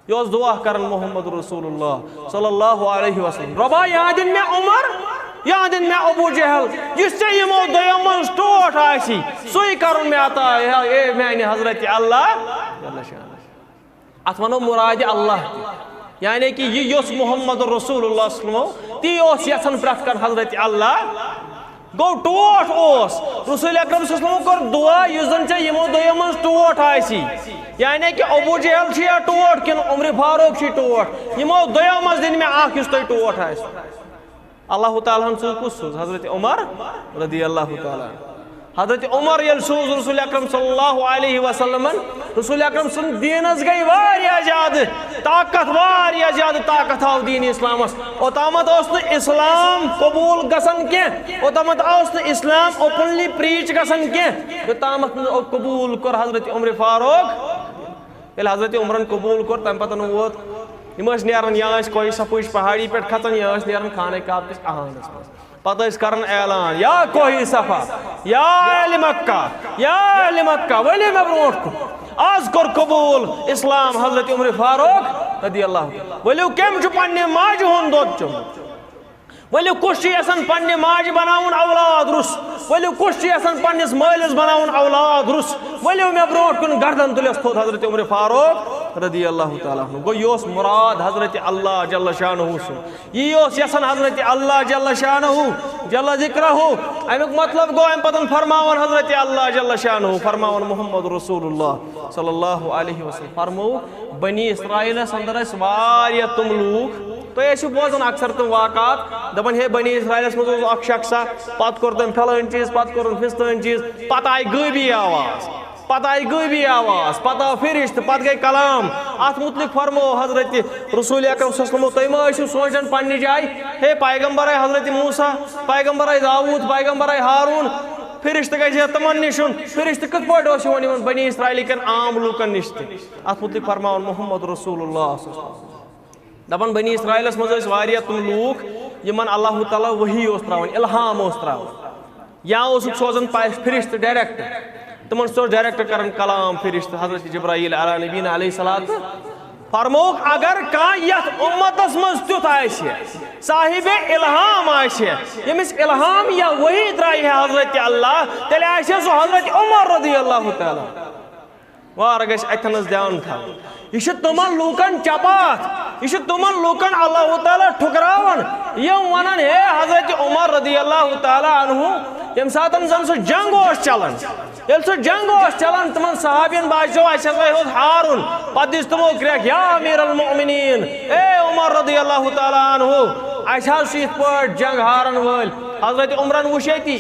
یہِ اوس دعا کران محمد رسول اللہ صلی اللہ علیہ وسلم، رۄبا یا دِن مےٚ عمر یا دِن مےٚ ابو جہل، یُس ژےٚ یِمو دۄیو منٛز ٹوٹھ آسی، سُے کرُن مےٚ عطا، اے میانہِ حضرت اللہ۔ اتھ ونو مراد اللہ تہِ۔ یعنی کہ یہِ یوٚژھ محمد رسول اللہ صلی اللہ علیہ وسلم، تی اوس یژھان پرٛٮ۪تھ کانٛہہ حضرت اللہ۔ گوٚو، ٹوٹھ اوس۔ رسول اکرم صلی اللہ علیہ وسلم کوٚر دعا، یُس زن ژےٚ یِمو دۄیو منٛز ٹوٹھ آسی۔ یعنی کہ ابو جہل چھُ یا ٹوٹھ کِنہٕ عمر فاروق چھُ ٹوٹھ؟ یِمو دۄیو منٛز دِن مےٚ اکھ، یُس تۄہہِ ٹوٹھ آسہِ۔ اللہ تعالیٰ ہن ژوٗ کُس سوٗز؟ حضرت عمر رضی اللہ تعالیٰ عنہ۔ حضرت عمر ییٚلہِ سوٗز رسول اکرم صلی اللہ علیہ وسلمن، رسول اکرم سُنٛد دیٖنس گٔے واریاہ زیادٕ طاقت، واریاہ زیادٕ طاقت آو دیٖن اسلامس۔ اوٚتامتھ اوس نہٕ اسلام قبوٗل گژھان کینٛہہ، اوٚتامتھ اوس نہٕ اسلام openly preach گژھان کینٛہہ، یوٚتامتھ نہٕ قبوٗل کوٚر حضرت عمر فاروق۔ ییٚلہِ حضرت عمرن قبوٗل کوٚر، تمہِ پتہٕ ووت، یِم ٲسۍ نیران، یا ٲسۍ کوہِ صفاہٕچ پہاڑی پٮ۪ٹھ کھژان، یا ٲسۍ نیران خانہ کعبہٕ کِس اہانس منٛز۔ پتہٕ ٲسۍ کران اعلان، یا کوہِ صفا، یا اہل مکہ، یا اہل مکہ، ؤلِو مےٚ برونٛٹھ کُن۔ از کوٚر قبوٗل اسلام حضرت عمر فاروق رضی اللہ عنہ۔ ؤلِو، کٔمۍ چھُ پننہِ ماجہِ ہُنٛد دۄد چوٚمُت؟ ؤلِو، کُس چھُ یژھان پننہِ ماجہِ بناوُن اولاد روٚس؟ ؤلِو، کُس چھُ یژھان پننِس مٲلِس بناوُن اولاد روٚس؟ ؤلِو مےٚ برونٛٹھ کُن۔ گردن تُلِس تھوٚد حضرت عمر فاروق رضی اللہ تعالیٰ عنہ۔ گوٚو، یہِ اوس مراد حضرت اللہ جل شانہ سُنٛد۔ یی اوس یژھان حضرت اللہ جل شانہ، جل ذکرہ۔ امیُک مطلب گوٚو، امہِ پتہٕ فرماوان حضرت اللہ جل شانہ، فرماوان محمد رسول اللہ صلی اللہ علیہ وسلم فرموو، بنی اسرائیلس اندر ٲسۍ واریاہ تِم لوٗکھ، تُہۍ ٲسِو بوزان اکثر تِم واقعات، دپان، ہے، بنی اسرائیلس منٛز اوس اکھ شخصا، پتہٕ کوٚر تٔمۍ فلٲنۍ چیٖز، پتہٕ کوٚرُن فستٲنۍ چیٖز، پتہٕ آیہِ غٲبی آواز۔ پتہٕ آیہِ غٲبی آواز، پتہٕ آو فرشتہٕ، پتہٕ گٔے کلام۔ اتھ متعلق فرموو حضرت رسول اکرم صلی اللہ علیہ وسلم، تُہۍ ما ٲسِو سونچان پننہِ جایہِ، ہے، پیغمبر آے حضرت موسیٰ، پیغمبر آے داوود، پیغمبر آے ہارون، فرشتہٕ گژھِ ہے تِمن نِش یُن؟ فرشتہٕ کِتھ پٲٹھۍ اوس یِوان یِمن بنی اسرائیل کٮ۪ن عام لوٗکن نِش تہِ؟ اتھ متعلق فرماوان محمد رسول اللہ صلی اللہ علیہ وسلم۔ دپان، بنی اسرائیلس منٛز ٲسۍ واریاہ تِم لوٗکھ یِمن اللہ تعالیٰ وحی اوس تراوان، الہام اوس تراوان، یا اوسُکھ سوزان پا-، فرشتہٕ direct، تِمن سۭتۍ اوس direct کران کلام فرشتہٕ حضرت جبرائیل علیٰ نبینا علیہ الصلوۃ۔ فرمووُکھ، اگر کانٛہہ یتھ امتس منٛز تیُتھ آسہِ، صاحب الہام آسہِ، ییٚمِس الہام یا وحی ترایہِ ہے حضرت اللہ، تیٚلہِ آسہِ ہے سُہ حضرت عمر رضی اللہ تعالیٰ۔ وارٕ گژھِ اتھنس دھیان تھاوُن۔ یہِ چھُ تِمن لوٗکن چپاتھ، یہِ چھُ تِمن لوٗکن اللہ تعالیٰ ٹھُکراوان، یِم ونان، ہے حضرت عمر رضی اللہ تعالیٰ عنہ، ییٚمہِ ساتہٕ زن سُہ جنگ اوس چلان، ییٚلہِ سُہ جنگ اوس چلان، تِمن صحابین باسیو، اسہِ ہسا ہیوٚت ہارُن۔ پتہٕ دِژ تِمو کرٛٮ۪کھ، یا امیر المؤمنین، اے عمر رضی اللہ تعالیٰ عنہ، اسہِ حظ چھُ یِتھ پٲٹھۍ جنگ ہارن وٲلۍ۔ حضرت عمرن وُچھ ییٚتی،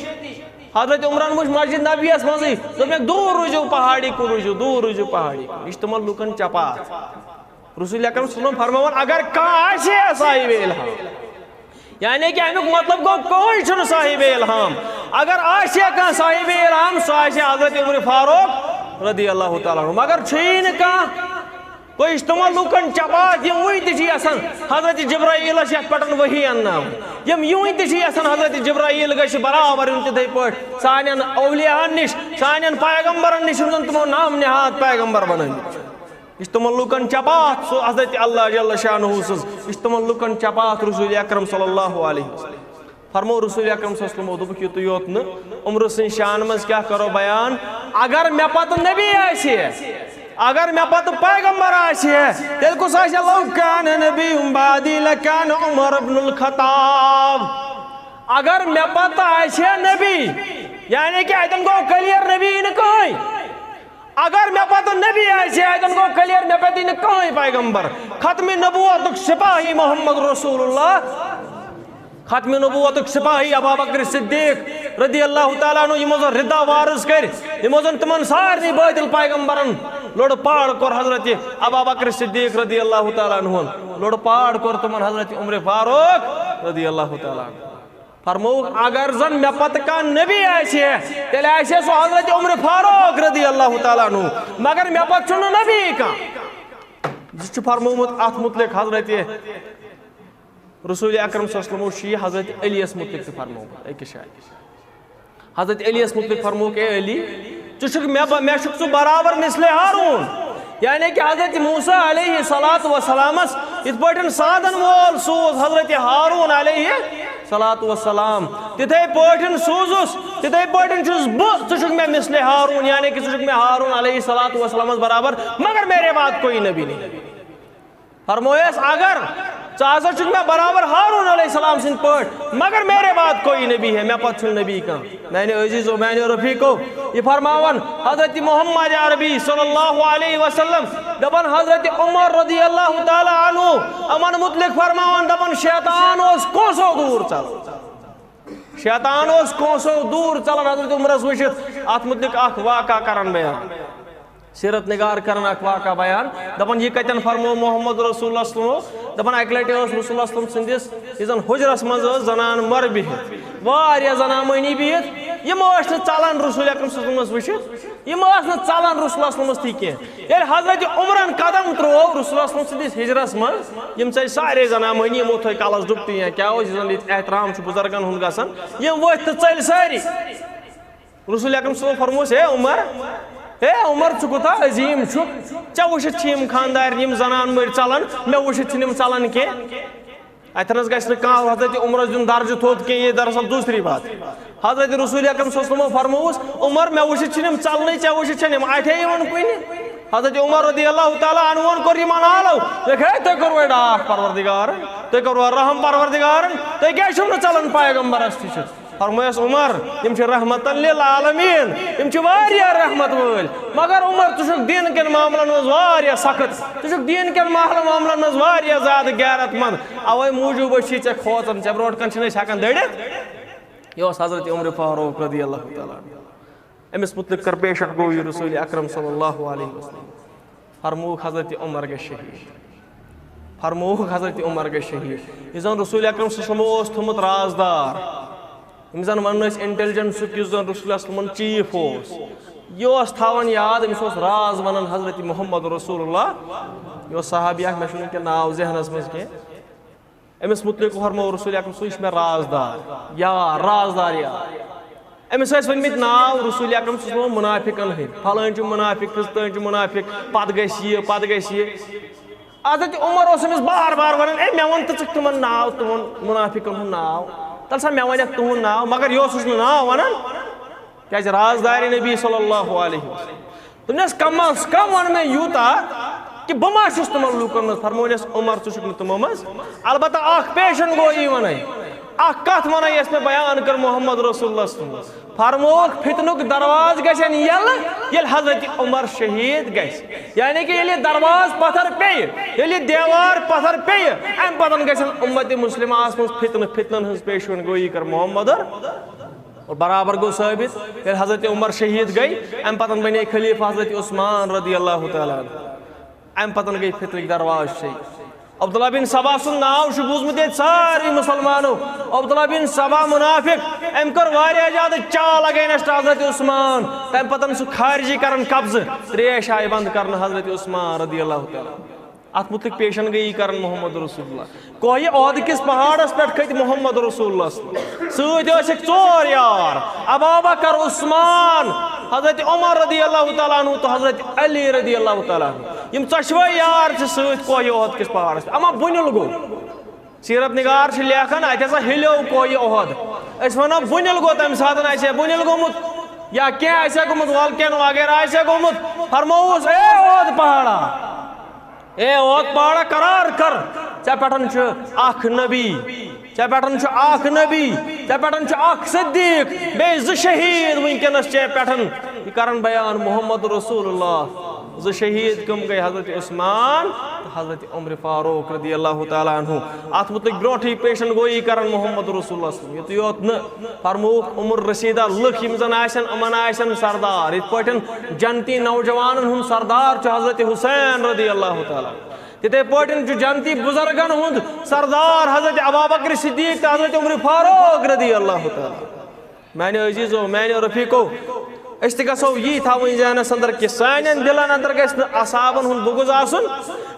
حضرت عمرن وُچھ مسجد نبویس منٛزٕے، دوٚپمَکھ، دوٗر روٗزِو، پہاڑی کُن روٗزِو، دوٗر روٗزِو پہاڑی کُن۔ یہِ چھِ تِمن لوٗکن چپاتھ۔ رسول اکرم صلی اللہ علیہ وسلم فرماوان، اگر کانٛہہ آسہِ ہے صاحب الہام، یعنی کہ امیُک مطلب گوٚو، کٕہٕنۍ چھُنہٕ صاحب الہام۔ اگر آسہِ ہے کانٛہہ صاحب الہام، سُہ آسہِ ہے حضرت عمر فاروق رضی اللہ تعالیٰ عنہ، مگر چھُیی نہٕ کانٛہہ۔ گوٚو، یہِ چھِ تِمن لوٗکن چپاتھ، یِم وُنہِ تہِ چھِ یژھان حضرت جبرائیلس یتھ پٮ۪ٹھ وحی انناوٕنۍ، یِم یہِ وُنہِ تہِ چھِ یژھان حضرت جبرائیل گژھِ برابر یُن تِتھے پٲٹھۍ سانٮ۪ن اولیاہن نِش، سانٮ۪ن پیغمبرن نِش، یِم زن تِمو نام نہاد پیغمبر بنٲومٕتۍ چھِ۔ یہِ چھِ تِمن لوٗکن چپاتھ، سُہ حضرت اللہ جل شانہ سٕنٛز، یہِ چھِ تِمن لوٗکن چپاتھ رسول اکرم صلی اللہ علیہ وسلم۔ فرموو رسول اکرم صلی اللہ علیہ وسلمو، دوٚپُکھ، یُتُے یوت نہٕ، عمرٕ سٕنٛزِ شانہٕ منٛز کیٛاہ کرو بیان؟ اگر مےٚ پتہٕ نبی آسہِ ہے، اگر مےٚ پتہٕ پیغمبر آسہِ ہے، تیٚلہِ کُس آسہِ ہے؟ لو کان نبی بعدی لکان عمر ابن الخطاب۔ اگر مےٚ پتہٕ آسہِ ہے نبی، یعنی کہ اتٮ۪ن گوٚو clear، نبی یی نہٕ کٕہٕنۍ۔ اگر مےٚ پتہٕ نبی آسہِ ہے، اتٮ۪ن گوٚو clear، مےٚ پتہٕ یی نہٕ کٕہٕنۍ پیغمبر۔ ختم نبوتُک سپاہی محمد رسول اللہ، ختم نبوتُک سپاہی ابابکر صدیق رضی اللہ تعالیٰ عنہ، یِمو زن ردا وارث کٔرۍ، یِمو زن تِمن سارنٕے بٲطل پیغمبرن لوٚڑ پاڑ کوٚر حضرت ابابکر صدیق رضی اللہ تعالیٰ عنہ، لوٚڑ پاڑ کوٚر تِمن حضرت عمر فاروق رضی اللہ تعالیٰ عنہ۔ فرمووُکھ، اگر زن مےٚ پتہٕ کانٛہہ نبی آسہِ ہے، تیٚلہِ آسہِ ہے سُہ حضرت عمر فاروق رضی اللہ تعالیٰ عنہ، مگر مےٚ پتہٕ چھُنہٕ نبی کانٛہہ۔ یہِ چھُ فرمومُت اتھ متعلق حضرت رسول اکرم صلی اللہ علیہ وسلمو چھُ یہِ حضرت علی یس متعلق تہِ فرمومُت أکِس جایہِ۔ حضرت علی یس متعلق فرمووُکھ، اے علی، ژٕ چھُکھ مےٚ ب-، مےٚ چھُکھ ژٕ برابر مثل ہارون۔ یعنی کہ حضرت موسیٰ علیہ الصلوۃ والسلامس یِتھ پٲٹھۍ سادن وول سوٗز حضرت ہارون علیہ الصلوۃ والسلام، تِتھے پٲٹھۍ سوٗزُس، تِتھے پٲٹھۍ چھُس بہٕ، ژٕ چھُکھ مےٚ مثل ہارون، یعنی کہ ژٕ چھُکھ مےٚ ہارون علیہ الصلوۃ والسلامس برابر، مگر میرے بعد کوئی نبی نہیں۔ فرمویس، اگر ژٕ ہسا چھُکھ مےٚ برابر ہارون علیہ السلام سٕنٛدۍ پٲٹھۍ، مگر میرے بعد کوئی نبی ہے، مےٚ پتہٕ چھُنہٕ نبی کانٛہہ۔ میانہِ عزیزو، میانہِ رفیقو، یہِ فرماوان حضرت محمد عربی صلی اللہ علیہ وسلم، دپان حضرت عمر رضی اللہ تعالیٰ عنہ، یِمن متعلق فرماوان، دپان، شیطان اوس کونسو دوٗر ژل۔ شیطان اوس کونٛسو دوٗر ژلان حضرت عمرس وٕچھِتھ۔ اتھ متعلق اکھ واقعہ کران بیان۔ سیرت نگار کران اکھ واقعہ بیان، دپان، یہِ کتٮ۪ن فرموو محمد رسول اللہ صلی اللہ علیہ وسلمو؟ دپان، اکہِ لٹہِ ٲس رسول اللہ صلی اللہ علیہ وسلم سٕنٛدِس یُس زن حجرس منٛز ٲس زنان مر بِہِتھ، واریاہ زنان مٔہنی بِہِتھ، یِم ٲسۍ نہٕ ژلان رسول اکرم صلی اللہ علیہ وسلمس وٕچھِتھ، یِم ٲسۍ نہٕ ژلان رسول اللہ صلی اللہ علیہ وسلمس تھی کینٛہہ۔ ییٚلہِ حضرت عمرن قدم ترٛوو رسول اللہ صلی اللہ علیہ وسلم سٕنٛدِس حجرس منٛز، یِم ژٔلۍ سارے زنان مٔہنی، یِمو تھٲے کلس ڈُپٹہٕ یا کیٛاہ اوس، یُس زن ییٚتہِ احترام چھُ بُزرگن ہُنٛد گژھان، یِم ؤتھۍ تہٕ ژٔلۍ سٲری۔ رسول اکرم صلی اللہ علیہ وسلم فرموس، "اے عمر، اے عمر، ژٕ کوٗتاہ عظیٖم چھُکھ، ژےٚ وٕچھِتھ چھِ یِم خاندارِ، یِم زنان مٔرۍ ژلان، مےٚ وٕچھِتھ چھِنہٕ یِم ژلان کینٛہہ۔" اتھنس گژھِ نہٕ کانٛہہ حضرت عمرس دیُن درجہٕ تھوٚد کینٛہہ، یہِ دراصل دوسری بات۔ حضرت رسول اکرم صلی اللہ علیہ وسلمو فرمووُس، "عمر، مےٚ وٕچھِتھ چھِنہٕ یِم ژلنٕے، ژےٚ وٕچھِتھ چھَنہٕ یِم اَتھے یِوان کُنہِ۔" حضرت عمر رضی اللہ تعالیٰ عنہ کوٚر یِمن آلو، دوٚپُکھ، "ہے، تُہۍ کوٚروٕ ڈاکھ پروردگارن، تُہۍ کوٚروٕ رحم پروردگارن، تُہۍ کیٛازِ چھِو نہٕ ژلان پیغمبرس نِش؟" فرمویس، "عمر، یِم چھِ رحمتن للعالمین، یِم چھِ واریاہ رحمت وٲلۍ۔ مگر عمر، ژٕ چھُکھ دیٖن کٮ۪ن معاملن منٛز واریاہ سخت، ژٕ چھُکھ دیٖن کٮ۪ن معاملن منٛز واریاہ زیادٕ غیرت مند۔ اوے موٗجوٗب أسۍ چھِ ژےٚ کھوژان، ژےٚ برونٛٹھ کَنہِ چھِنہٕ أسۍ ہٮ۪کان دٔرِتھ۔" یہِ اوس حضرت عمر فاروق رضی اللہ تعالیٰ عنہ۔ أمِس مُتعلِق کٔر پیشن گویی رسول اکرم صلی اللہ علیہ وسلم۔ فرمووُکھ حضرت عمر گژھِ شہیٖد۔ فرمووُکھ حضرت عمر گژھِ شہیٖد۔ یُس زن رسول اکرم صلی اللہ علیہ وسلم اوس تھوٚمُت رازدار، یِم زن ونان ٲسۍ انٹیلیجنسُک، یُس زن رسول اللہ صلی اللہ علیہ وسلمن چیف اوس، یہِ اوس تھاوان یاد، أمِس اوس راز ونان حضرت محمد رسول اللہ۔ یہِ اوس صحابی اکھ، مےٚ چھُنہٕ وٕنکیٚن ناو ذہنس منٛز کینٛہہ۔ أمِس مُتعلِق فرموو رسول اکرم صلی اللہ علیہ وسلم، "یہِ چھُ مےٚ رازدار، یار، رازدار یار۔" أمِس ٲسۍ ؤنۍمٕتۍ ناو رسول اکرم صلی اللہ علیہ وسلم منافقن ہٕنٛدۍ، فلٲنۍ چھُ منافق، فِستٲنۍ چھُ منافق، پتہٕ گژھِ یہِ، پتہٕ گژھِ یہِ۔ حضرت عمر اوس أمِس بار بار ونان، "اے، مےٚ وَن تہٕ ژٕ تِمن ناو، تِمن منافقن ہُنٛد ناو۔ تَلہٕ سا، مےٚ وَنکھ تُہُنٛد ناو۔" مگر یہِ اوسُس نہٕ ناو ونان۔ کیازِ رازدارِ نبی صلی اللہ علیہ وسلم۔ دوٚپنس، "کم از کم ون مےٚ یوٗتاہ کہِ بہٕ ما چھُس تِمن لوٗکن منٛز؟" فرمونس، "عمر، ژٕ چھُکھ نہٕ تِمو منٛز۔ البتہ اکھ پیشن گویی ونَے، اکھ کتھ ونَے، یۄس مےٚ بیان کٔر محمد رسول اللہ صلی اللہ علیہ وسلم۔ فرمووُکھ، فتنُک دروازٕ گژھن یلہٕ، ییٚلہِ حضرت عمر شہید گژھِ۔ یعنی کہ ییٚلہِ دروازٕ پتھر پیٚیہِ، ییٚلہِ دیوار پتھر پیٚیہِ، امہِ پتن گژھن امت مسلمہ آس منٛز فتنہٕ، فتنن ہٕنٛز پیشن گویی کٔر محمد اور برابر گوٚو ثٲبت، ییٚلہِ حضرت عمر شہید گٔے، امہِ پتن بنے خلیفہ حضرت عثمان رضی اللہ تعالیٰ عنہ۔ امہِ پتن گٔے فتنٕکۍ دروازٕ شے۔ عبداللہ بن سبا سُنٛد ناو چھُ بوٗزمُت ییٚتہِ سارے مسلمانو۔ عبداللہ بن سبا منافق، أمۍ کٔر واریاہ زیادٕ چال against حضرت عثمان۔ تمہِ پتن سُہ خارجی کران قبضہٕ، تریش آیہِ بند کرنہٕ حضرت عثمان رضی اللہ تعالیٰ عنہ۔ اتھ متعلق پیشن گویی کران محمد رسول اللہ۔ کوہِ احد کِس پہاڑس پٮ۪ٹھ کھٔتۍ محمد رسول اللہ صلی اللہ علیہ وسلم۔ سۭتۍ ٲسِکھ ژور یار، ابابکر، عثمان، حضرت عمر رضی اللہ تعالیٰ عنہ تہٕ حضرت علی رضی اللہ تعالیٰ عنہ۔ یِم ژۄشوے یار چھِ سۭتۍ کوہِ احد کِس پہاڑس پٮ۪ٹھ۔ اما بُنیُل گوٚو۔ سیرت نگار چھِ لیکھان، اتہِ ہسا ہِلیو کوہِ احد۔ أسۍ ونو بُنیُل گوٚو تمہِ ساتہٕ آسہِ ہے بُنیُل گوٚمُت یا کینٛہہ آسہِ ہے گوٚمُت، volcano وغیرہ آسہِ ہے گوٚمُت۔ فرمووُس، "اے احد پہاڑا، اے احد پہاڑا، قرار کر، ژےٚ پٮ۪ٹھ چھُ اکھ نبی، ژےٚ پٮ۪ٹھ چھُ اکھ نبی، ژےٚ پٮ۪ٹھ چھُ اکھ صدیق، بیٚیہِ زٕ شہید وٕنکیٚنس ژےٚ پٮ۪ٹھ۔" یہِ کران بیان محمد رسول اللہ۔ زٕ شہید کم گٔے؟ حضرت عثمان تہٕ حضرت عمر فاروق رضی اللہ تعالیٰ عنہ۔ اتھ متعلق برونٹھٕے پیشن گویی کران محمد رسول اللہ صلی اللہ علیہ وسلم۔ یُتُے یوت نہٕ، فرمووُکھ، عمر رسیدہ لُکھ یِم زن آسن، یِمن آسن سردار۔ یِتھ پٲٹھۍ جنتی نوجوانن ہُنٛد سردار چھُ حضرت حسین رضی اللہ تعالیٰ عنہ، تِتھے پٲٹھۍ چھُ جنتی بُزرگن ہُنٛد سردار حضرت ابابکر صدیق تہٕ حضرت عمر فاروق رضی اللہ تعالیٰ عنہ۔ میانیو عزیزو، میانیو رفیقو، أسۍ تہِ گژھو یی تھاوٕنۍ ذہنس اندر کہِ سانٮ۪ن دلن اندر گژھِ نہٕ اصحابن ہُنٛد بغض آسُن،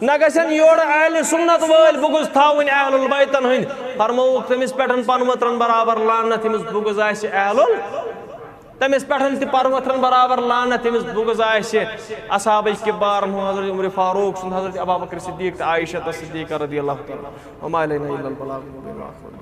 نہ گژھن یورٕ اہل سنت وٲلۍ بغض تھاوٕنۍ اہل البیتن ہٕنٛدۍ۔ فرمووُکھ، تٔمِس پٮ۪ٹھ پنہٕ ؤتھرن برابر لعنت، ییٚمِس بغض آسہِ اہل ال-، تٔمِس پٮ۪ٹھ تہِ پنہٕ ؤتھرن برابر لعنت، ییٚمِس بغض آسہِ اصحابٕکۍ کبارن ہُنٛد، حضرت عمر فاروق سُنٛد، حضرت ابابکر صدیق تہٕ عائشہ صدیقہ رضی اللہ تعالیٰ عنہا۔ وما علینا الا البلاغ المبین۔